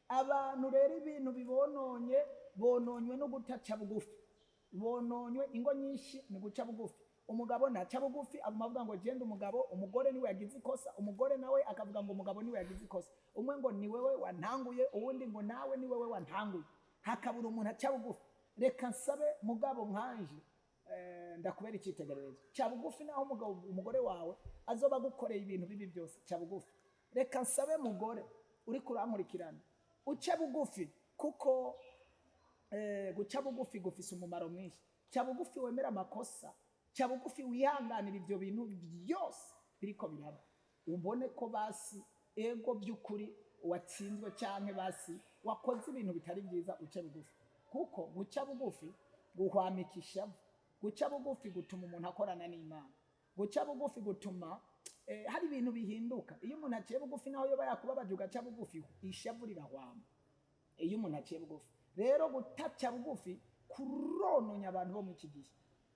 Abantu rero ibintu bibononye, bononywe no gutaca bugufi, bononywe ingo nyinshi ni guca bugufi. Umugabo ntaca bugufi, aguma avuga ngo genda umugabo, umugore niwe yagize ikosa. Umugore nawe akavuga ngo umugabo niwe yagize ikosa. Umwe ngo ni wewe wantanguye, uwundi ngo nawe ni wewe wantanguye, hakabura umuntu aca bugufi. Reka nsabe mugabo nkanje, ndakubera icyitegererezo. Ca bugufi naho umugabo, umugore wawe azoba agukoreye ibintu bibi byose, ca bugufi. Reka nsabe mugore uri kurankurikirana, uce bugufi, kuko guca bugufi gufise umumaro mwinshi. Ca bugufi wemera amakosa, ca bugufi wihanganira ibyo bintu byose biriko biraba, ubone ko basi ego by'ukuri watsinzwe canke basi wakoze ibintu bitari byiza. Uce bugufi, kuko guca bugufi guhwamika ishavu. Guca bugufi gutuma umuntu akorana n'Imana. Guca bugufi gutuma hari ibintu bihinduka. Iyo umuntu aciye bugufi, naho yoba yakubabaje, ugaca bugufi, ishavu rirahwama iyo umuntu aciye bugufi. Rero gutaca bugufi kurononya abantu bo muri iki gihe.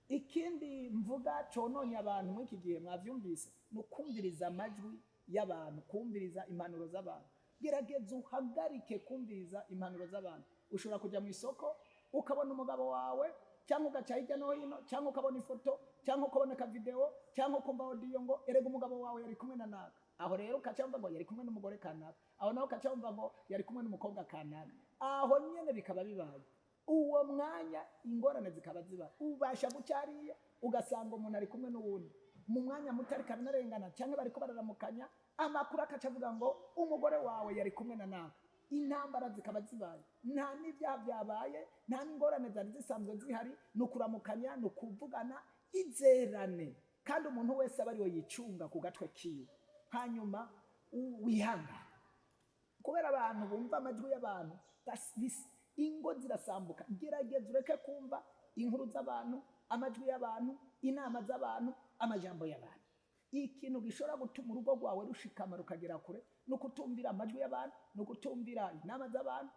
Ikindi mvuga cononya abantu muri iki gihe, mwavyumvise, ni ukumviriza amajwi y'abantu, kumviriza impanuro z'abantu. Gerageza uhagarike kumviriza impanuro z'abantu. Ushobora kujya mu isoko ukabona umugabo wawe, cyangwa ugaca hirya no hino, cyangwa ukabona ifoto, cyangwa ukabona akavideo, cyangwa ukumva audio ngo erega umugabo wawe yari kumwe na naka. Aho rero ukaca wumva ngo yari kumwe n'umugore kanaka, aho naho ukaca wumva ngo yari kumwe n'umukobwa kanaka. Aho nyene bikaba bibaye uwo mwanya, ingorane zikaba ziba. Ubasha guca hariya ugasanga umuntu ari kumwe n'uwundi mu mwanya muto, ariko aranarengana cyangwa bariko bararamukanya, amakuru akaca avuga ngo umugore wawe yari kumwe na naka. Intambara zikaba zibaye, nta n'ibyaha byabaye, nta n'ingorane zari zisanzwe zihari. Ni ukuramukanya, ni ukuvugana. Izerane, kandi umuntu wese aba ariwe yicunga ku gatwe kiwe, hanyuma wihangane. Kubera abantu bumva amajwi y'abantu, ingo zirasambuka. Gerageza ureke kumva inkuru z'abantu, amajwi y'abantu, inama z'abantu, amajambo y'abantu. Ikintu gishobora gutuma urugo rwawe rushikama rukagera kure ni ukutumvira amajwi y'abantu, ni ukutumvira inama z'abantu.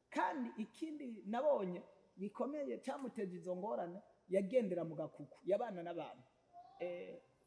Kandi ikindi nabonye gikomeye cyamuteje izo ngorane, yagendera mu gakuku, yabana n'abantu.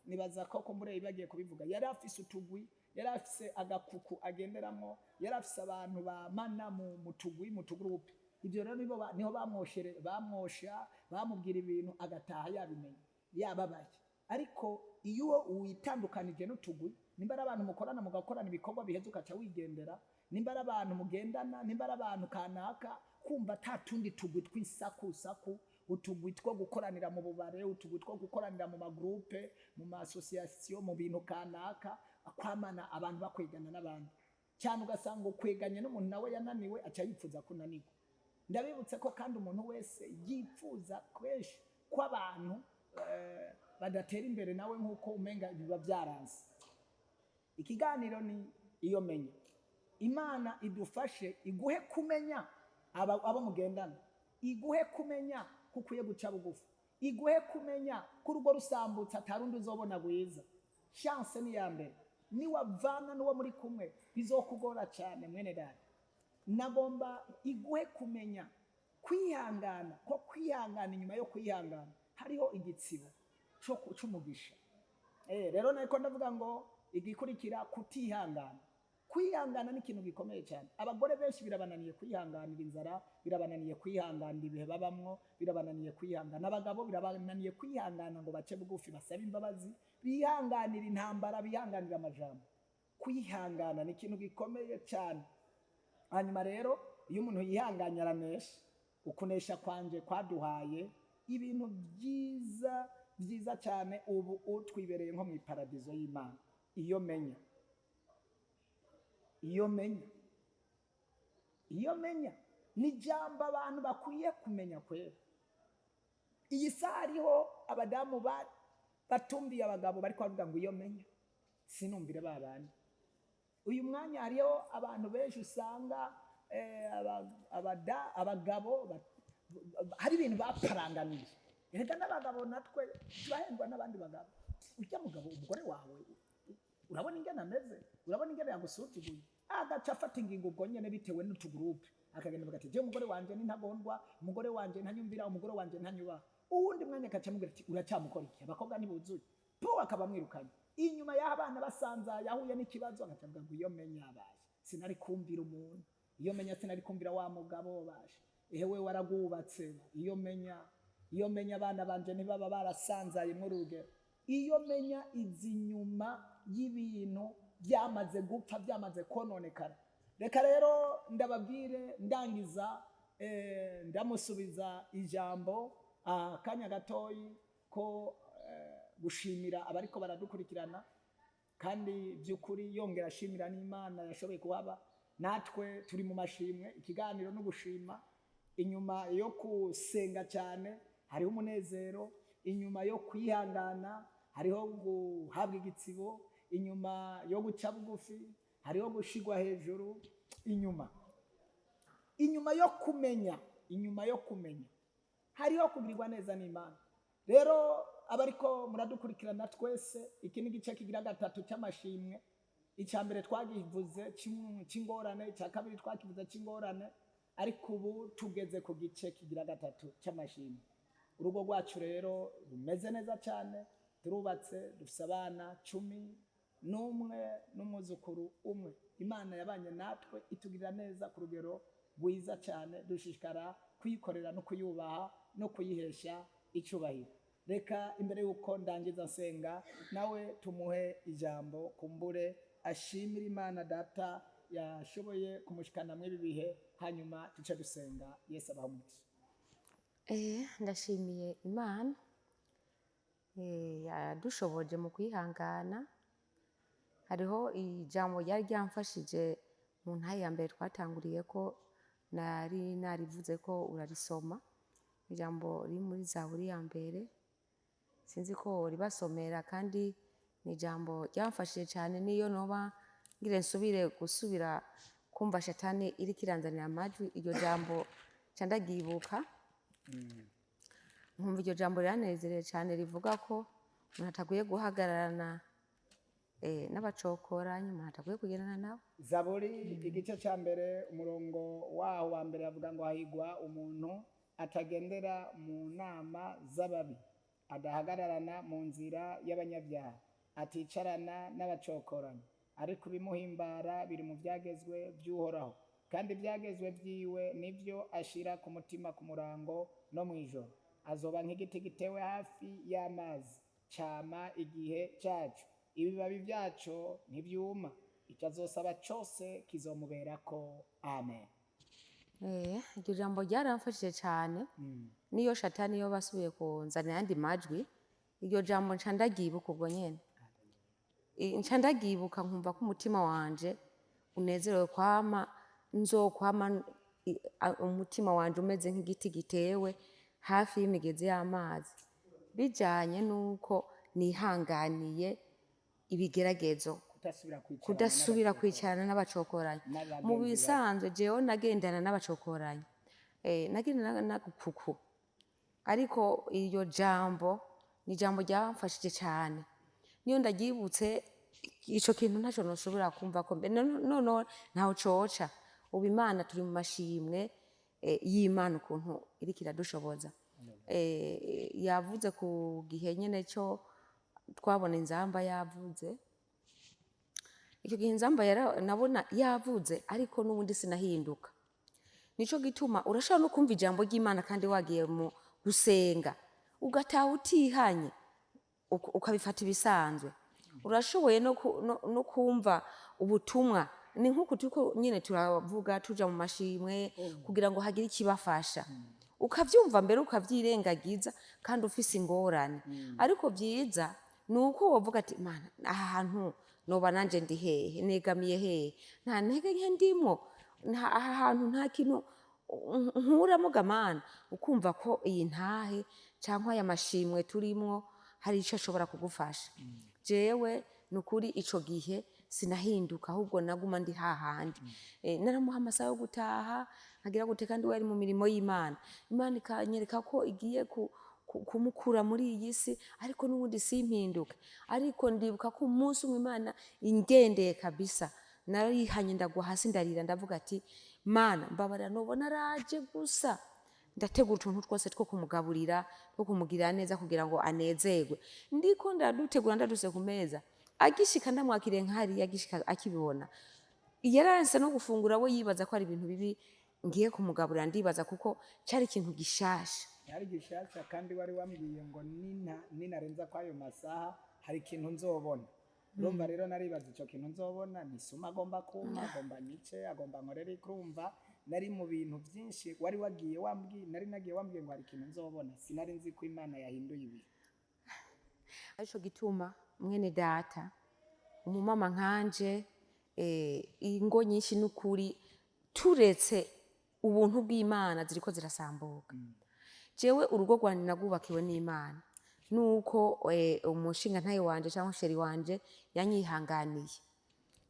Nibaza ko kumbure bagiye kubivuga, yari afise utugwi, yari afise agakuku agenderamo, yari afise abantu bamana mu tugwi, mu tugurupe. Ibyo rero niho bamwoshere, bamwosha, bamubwira ibintu agataha yabimenye, yababaye. Ariko iyo witandukanije n'utugwi, nimba ari abantu mukorana, mugakorana ibikorwa biheze ukaca wigendera, nimba ari abantu mugendana, nimba ari abantu kanaka, kumva ata tundi tugwi tw'isakusaku, utugwi two gukoranira mu bubare, utugwi two gukoranira mu magroupe, mu ma association, mu bintu kanaka, kwamana abantu bakwegana n'abandi cyane, ugasanga ukweganye n'umuntu nawe yananiwe, aca yifuza kunanirwa. Ndabibutse ko kandi umuntu wese yifuza kenshi ko abantu badatera imbere nawe nk'uko umenga biba byaranze. Ikiganiro ni iyo menya. Imana idufashe, iguhe kumenya abo mugendana, iguhe kumenya ko ukwiye guca bugufi. Iguhe kumenya ko urugo rusambutse atarundi uzobona rwiza. Chance ni iya mbere, niwavana n'uwo muri kumwe bizokugora cyane. Mwene data, nagomba iguhe kumenya kwihangana, ko kwihangana, inyuma yo kwihangana hariho igitsibo c'umugisha. Rero nariko ndavuga ngo igikurikira kutihangana. Kwihangana ni ikintu gikomeye cyane. Abagore benshi birabananiye kwihanganira inzara, birabananiye kwihanganira ibihe babamwo, birabananiye kwihangana. Abagabo birabananiye kwihangana ngo bace bugufi, basabe imbabazi, bihanganira intambara, bihanganira amajambo. Kwihangana ni ikintu gikomeye cyane. Hanyuma rero iyo umuntu yihanganye aranesha. Ukunesha kwanje kwaduhaye ibintu byiza byiza cyane. Ubu utwibereye nko mu iparadizo y'Imana. Iyo menya, iyo menya, iyo menya ni ijambo abantu bakwiye kumenya kwera. Iyi saha hariho abadamu batumviye abagabo, bari kubavuga ngo iyo menya sinumvire ba bandi. Uyu mwanya hariho abantu benshi usanga abagabo hari ibintu baparanganiye. Erega n'abagabo natwe turahendwa n'abandi bagabo. Ujya mugabo, umugore wawe urabona ingene ameze, urabona ingene yagusuzuguye, agaca afata ingingo ubwo nyene bitewe n'utugurupe, akagenda avuga ati: "Jewe umugore wanje ni ntagondwa, umugore wanje ntanyumvira, umugore wanje ntanyubaha." Uwundi mwanya agaca amubwira ati: "Uracyamukora iki? Abakobwa ntibuzuye." Po akaba amwirukanye. Inyuma y'aho abana basanza yahuye n'ikibazo, agaca avuga ngo iyo menya abaye sinari kumvira umuntu, iyo menya sinari kumvira wa mugabo bashe, ehewe waragwubatse, iyo menya, iyo menya abana banje ntibaba barasanzaye muri urugero. Iyo menya izi nyuma y'ibintu byamaze gupfa, byamaze kononekara. Reka rero ndababwire ndangiza, ndamusubiza ijambo akanya gatoyi ko gushimira abariko baradukurikirana, kandi by'ukuri yongera ashimira n'Imana yashoboye kuhaba. Natwe turi mu mashimwe, ikiganiro no gushima. Inyuma yo gusenga cyane hariho umunezero, inyuma yo kwihangana hariho guhabwa igitsibo, inyuma yo guca bugufi hariho gushigwa hejuru, inyuma yo kumenya, inyuma yo kumenya hariho kugirirwa neza n'Imana. Rero abariko muradukurikirana twese, iki ni igice kigira gatatu cy'amashimwe. Icya mbere twagivuze cy'ingorane, icya kabiri twakivuze cy'ingorane, ariko ubu tugeze ku gice kigira gatatu cy'amashimwe. Urugo rwacu rero rumeze neza cyane, turubatse, dufise abana 11 n'umwuzukuru umwe. Imana yabanye natwe itugirira neza ku rugero rwiza cyane, dushishikara kuyikorera no kuyubaha no kuyihesha icyubahiro. Reka imbere y'uko ndangiza nsenga, nawe tumuhe ijambo kumbure ashimira Imana Data yashoboye kumushikana muri ibi bihe, hanyuma duce dusenga. Yesu abahe umugisha.
Ndashimiye Imana yadushoboje mu kwihangana. Hariho ijambo ryari ryamfashije mu ntahe ya mbere twatanguriye ko nari narivuze ko urarisoma, ijambo riri muri Zaburi ya mbere, sinzi ko ribasomera, kandi ni ijambo ryamfashije cyane. Niyo noba ngire nsubire gusubira kumva shatani iriko iranzanira amajwi, iryo jambo nca ndaryibuka, nkumva iryo jambo riranezereye cyane, rivuga ko umuntu atakwiye guhagararana n'abacokoranyi, umuntu atakwiye kugendana nabo.
Zaburi igice cya mbere, umurongo waho wa mbere avuga ngo: "Hahigwa umuntu atagendera mu nama z'ababi, adahagararana mu nzira y'abanyabyaha, aticarana n'abacokoranyi, ariko ibimuhimbara biri mu byagezwe by'Uhoraho, kandi ibyagezwe byiwe nibyo ashira ku mutima ku murango no mu ijoro. Azoba nk'igiti gitewe hafi y'amazi, cama igihe cyaco, ibibabi byaco ntibyuma, icyo azosaba cyose kizomuberako. Amen."
Iryo jambo ryaramfashije cyane. Niyo shatani yo basubiye kunzanira ayandi majwi, iryo jambo nca ndaryibuka ubwo nyene. Nca ndaryibuka, nkumva ko umutima wanje unezerewe, kwama nzokwama umutima wanje umeze nk'igiti gitewe hafi y'imigezi y'amazi, bijanye n'uko nihanganiye ibigeragezo.
Kudasubira kwicarana
Kudasubira
n'abacokoranyi.
kwicarana n'abacokoranyi.
N'abagenzi
Mu
bawe.
bisanzwe jewe nagendana n'abacokoranyi, nagendana n'agukuku. Ariko iryo jambo ni ijambo ryamfashije cyane, niyo ndaryibutse ico kintu ntaco noshobora kumva ko mbe no ntaho coca. Ubu Imana turi mu mashimwe y'Imana ukuntu iriko iradushoboza. Yavuze ku gihe nyene cyo twabona inzamba yavuze. Icyo gihe inzamba nabona yavuze, ariko n'ubundi sinahinduka. Nico gituma urashobora no kumva ijambo ry'Imana kandi wagiye mu gusenga, ugataha utihanye, ukabifata ibisanzwe. Urashoboye no kumva ubutumwa, ni nk'uku turiko nyine turavuga tuja mu mashimwe kugira ngo hagire ikibafasha, ukavyumva mbere ukavyirengagiza kandi ufise ingorane. Ariko vyiza ni uko wovuga ati: "Mana, aha hantu noba nanje ndi hehe? Negamiye hehe? Nta ntege nke ndimwo, aha hantu nta kintu nkuramo gamana." Ukumva ko iyi ntahe cyangwa aya mashimwe turimwo hari icyo ashobora kugufasha. Jewe ni ukuri ico gihe sinahinduka, ahubwo naguma ndi hahandi. Naramuha amasaha yo gutaha, nkagira gute, kandi we ari mu mirimo y'Imana. Imana ikanyereka ko igiye kumukura muri iyi si, ariko n'ubundi simpinduke. Ariko ndibuka ko umunsi umwe Imana ingendeye kabisa, narihanye, ndagwa hasi, ndarira, ndavuga ati: "Mana, mbabarira, nubona araje gusa." Ndategura utuntu twose two kumugaburira, two kumugirira neza kugira ngo anezerwe. Ndiko ndadutegura, ndaduse ku meza, agishika ndamwakiriye nkahariya. Agishika akibibona, yaranse no gufungura. We yibaza ko ari ibintu bibi ngiye kumugaburira, ndibaza kuko cari ikintu gishasha.
Yari gishasha, kandi wari wambwiye ngo ninarenza kwayo masaha hari ikintu nzobona. Urumva rero naribaza ico kintu nzobona ni suma agomba kumpa, agomba nyice, agomba nkorere. Kurumva nari mu bintu byinshi wari wagiye wambwiye, nari nagiye wambwiye ngo hari ikintu nzobona. Sinari nzi ko Imana yahinduye ibihe.
Arico gituma, mwene data, umumama nkanje, ingo nyinshi n'ukuri turetse ubuntu bw'Imana ziriko zirasambuka. Jewe urugo rwanje nagubakiwe n'Imana, nuko umushinga ntaye wanje cyangwa chéri wanje yanyihanganiye.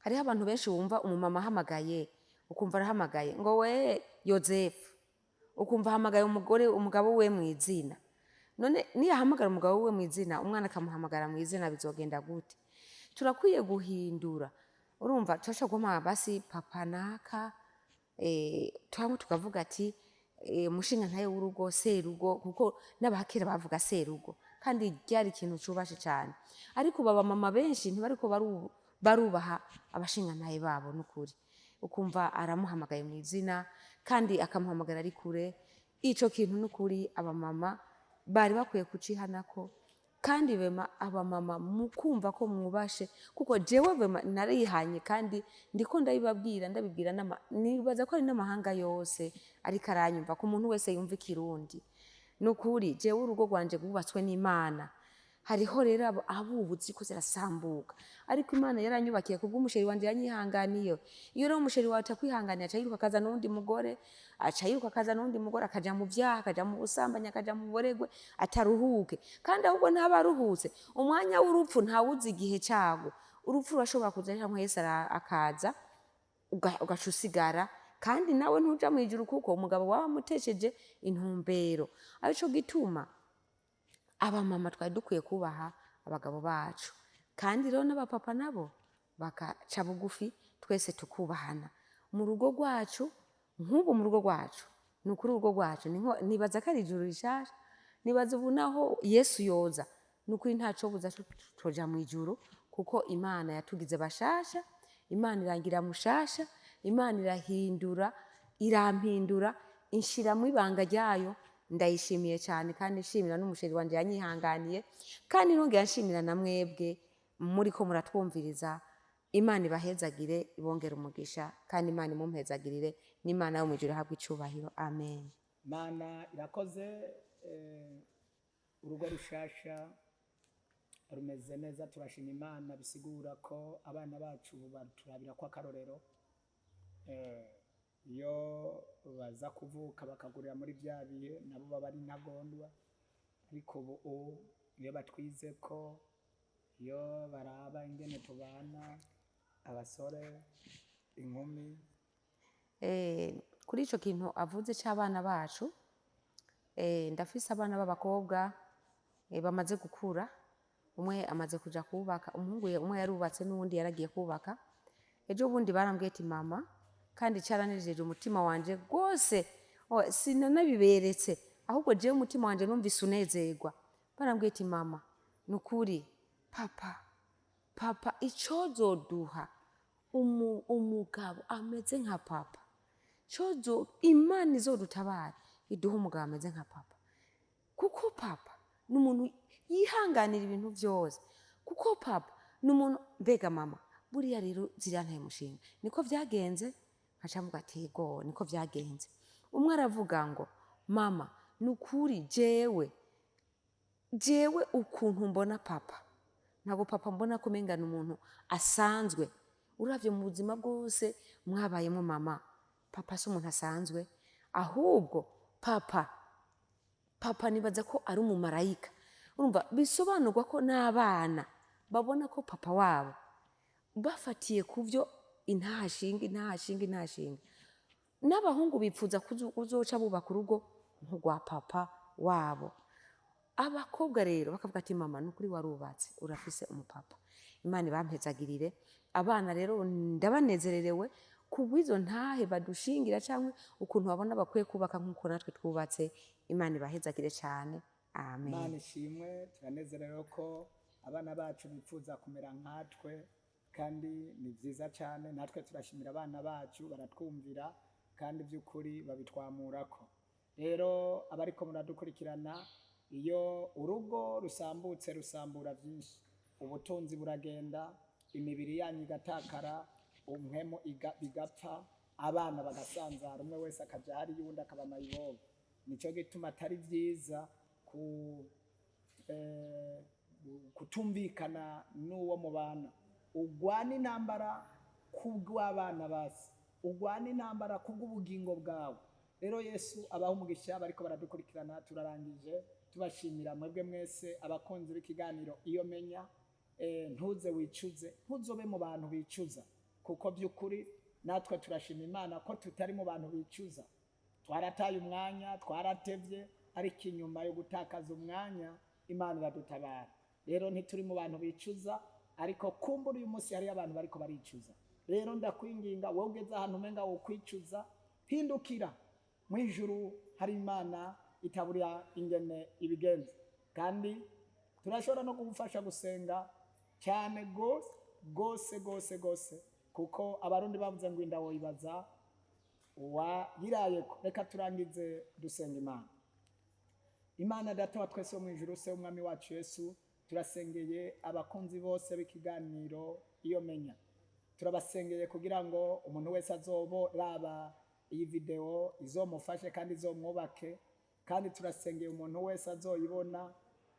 Hariho abantu benshi wumva umumama ahamagaye, ukumva arahamagaye ngo: "We Yozefu," ukumva ahamagaye umugore, umugabo we mu izina. None niyahamagara umugabo we mu izina, umwana akamuhamagara mu izina, bizogenda gute? Turakwiye guhindura. Urumva turashobora guhamagara basi papa naka, twamwe tukavuga ati mushinga ntaye w'urugo, serugo, kuko n'abakera bavuga serugo kandi ryari ikintu cubashe cyane. Ariko baba mama benshi ntibariko barubaha abashinga ntaye babo n'ukuri. Ukumva aramuhamagaye mu izina kandi akamuhamagara ari kure. Ico kintu n'ukuri abamama bari bakwiye kucihanako. Kandi vraiment abamama mukumva ko mwubashe, kuko jewe vraiment narihanye kandi ndiko ndabibabwira, ndabibwira nibaza ko ari n'amahanga yose ariko aranyumva, ko umuntu wese yumva ikirundi. Nukuri jewe urugo rwanje rwubatswe n'Imana. Hariho rero abubu ziriko zirasambuka, ariko Imana yaranyubakiye kubw'umu chéri wanje yanyihanganiye. Iyo rero umu chéri wawe atakwihanganiye, aca yiruka akaza n'uwundi mugore, aca yiruka akaza n'uwundi mugore, akaja mu vyaha, akaja mu busambanyi, akaja mu buregwe, ataruhuke. Kandi ahubwo ntaba aruhutse. Umwanya w'urupfu ntawuzi igihe cago. Urupfu rurashobora kuza canke Yesu akaza, ugaca usigara, kandi nawe ntuja mw'ijuru kuko umugabo wawe amutesheje intumbero. Arico gituma abamama twari dukwiye kubaha abagabo bacu, kandi rero n'abapapa nabo bakaca bugufi, twese tukubahana mu rugo rwacu. Nk'ubu mu rugo rwacu, ni ukuri urugo rwacu nibaza ko ari ijuru rishasha. Nibaza ubu naho Yesu yoza, ni ukuri ntaco buza toja mu ijuru, kuko Imana yatugize bashasha. Imana irangira mushasha, Imana irahindura, irampindura, inshiramwo ibanga ryayo. Ndayishimiye cyane, kandi nshimira n'umu chéri wanje yanyihanganiye, kandi nongera nshimira na mwebwe muriko muratwumviriza. Imana ibahezagire, ibongere umugisha, kandi Imana imumpezagirire, n'Imana yo mu ijuru ihabwe icubahiro. Amen.
Mana irakoze. Urugo rushasha rumeze neza, turashima Imana. Bisigura ko abana bacu baturabira ko akarorero. Iyo baza kuvuka bakagurira muri bya bihe, nabo baba ari intagondwa. Ariko ubu iyo batwize ko, iyo baraba ingene tubana, abasore, inkumi.
Kuri ico kintu avuze c'abana bacu. Ndafise abana b'abakobwa bamaze gukura. Umwe amaze kuja kubaka, umuhungu umwe yarubatse n'uwundi yaragiye kubaka. Ejo bundi barambwiye ati: "Mama," kandi caranejeje umutima wanje rwose. Oh, sinanabiberetse, ahubwo jewe umutima wanje numvise unezerwa. Barambwiye ati: "Mama, nukuri papa icozoduha umugabo ameze nka papa, cozo Imana izodutabara iduha umugabo ameze nka papa, kuko papa ni umuntu yihanganira ibintu byose, kuko papa ni umuntu." Mbega mama, buriya rero ziriya ntaye mushinga niko vyagenze. Nkaca mvuga ati: "Yego, niko vyagenze." Umwe aravuga ngo: "Mama, ni ukuri jewe ukuntu mbona papa, ntabwo papa mbona ko umenga ni umuntu asanzwe. Uravye mu buzima bwose mwabayemo, mama, papa si umuntu asanzwe, ahubwo papa nibaza ko ari umumarayika." Urumva bisobanurwa ko n'abana babona ko papa wabo bafatiye ku byo intahashinga, intahashinga, intahashinga. N'abahungu bipfuza kuzoca bubaka urugo nk'urwa papa wabo. Abakobwa rero bakavuga ati: "Mama, nukuri warubatse, urafise umupapa, Imana ibampezagirire." Abana rero ndabanezererewe kubw'izo ntahe badushingira cyangwa ukuntu babona bakwiye kubaka nk'uko natwe twubatse. Imana ibahezagire cyane, amen.
Imana ishimwe. Turanezerewe ko abana bacu bifuza kumera nkatwe, kandi ni byiza cyane. Natwe turashimira abana bacu, baratwumvira kandi by'ukuri babitwamurako. Rero abariko muradukurikirana, iyo urugo rusambutse rusambura byinshi: ubutunzi buragenda, imibiri yanyu igatakara, umwemo bigapfa, abana bagasanzara, umwe wese akaja hariya, uwundi akaba mayibobo. Nico gituma atari byiza ku kutumvikana n'uwo mubana. Ugwana intambara kubw'abana, basi ugwana intambara kubw'ubugingo bwawe. Rero Yesu abaha umugisha bariko baradukurikirana. Turarangije tubashimira mwebwe mwese abakunzi b'ikiganiro Iyo Menya. Ntuze wicuze, ntuzobe mu bantu bicuza, kuko by'ukuri natwe turashima Imana ko tutari mu bantu bicuza. Twarataye umwanya, twaratevye, ariko inyuma yo gutakaza umwanya Imana iradutabara. Rero ntituri mu bantu bicuza, ariko kumbura uyu munsi hariyo abantu bariko baricuza. Rero ndakwinginga, wowe ugeze ahantu umenga wokwicuza, hindukira. Mu ijuru hari Imana itabura ingene ibigenza, kandi turashobora no kugufasha gusenga cyane gose gose gose gose, kuko Abarundi bavuze ngo inda woyibaza uwayirayeko. Reka turangize dusenga Imana. Imana Data wa twese wo mu ijuru, Se w'Umwami wacu Yesu, turasengeye abakunzi bose b'ikiganiro Iyo Menya. Turabasengeye kugira ngo umuntu wese azoboraba iyi video izomufashe kandi izomwubake. Kandi turasengeye umuntu wese azoyibona,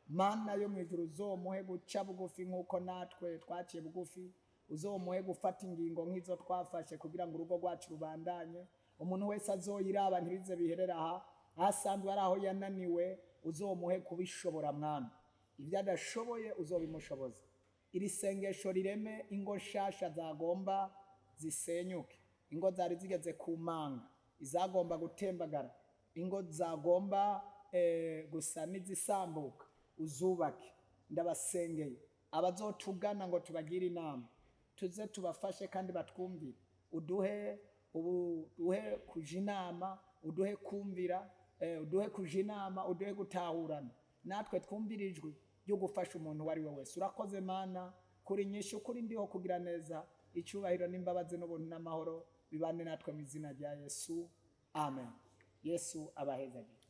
Mana yo mu ijuru, uzomuhe guca bugufi nk'uko natwe twaciye bugufi, uzomuhe gufata ingingo nk'izo twafashe kugira ngo urugo rwacu rubandanye. Umuntu wese azoyiraba ntibize biherera aha, aho asanzwe ari aho yananiwe, uzomuhe kubishobora. Mwami, ibyo adashoboye uzobimushoboza. Iri sengesho rireme ingo nshasha zagomba zisenyuke, ingo zari zigeze ku manga, izagomba gutembagara, ingo zagomba gusa n'izisambuka, uzubake. Ndabasengeye abazotugana ngo tubagire inama, tuze tubafashe kandi batwumvire. Uduhe ubu, uduhe kuja inama, uduhe kumvira, uduhe kuja inama, uduhe gutahurana, natwe twumvire ijwi ryo gufasha umuntu uwo ari we wese. Urakoze Mana kuri nyinshi, kuri ndiho kugira neza. Icyubahiro n'imbabazi n'ubuntu n'amahoro bibane natwe mu izina rya Yesu, amen. Yesu abahezagire.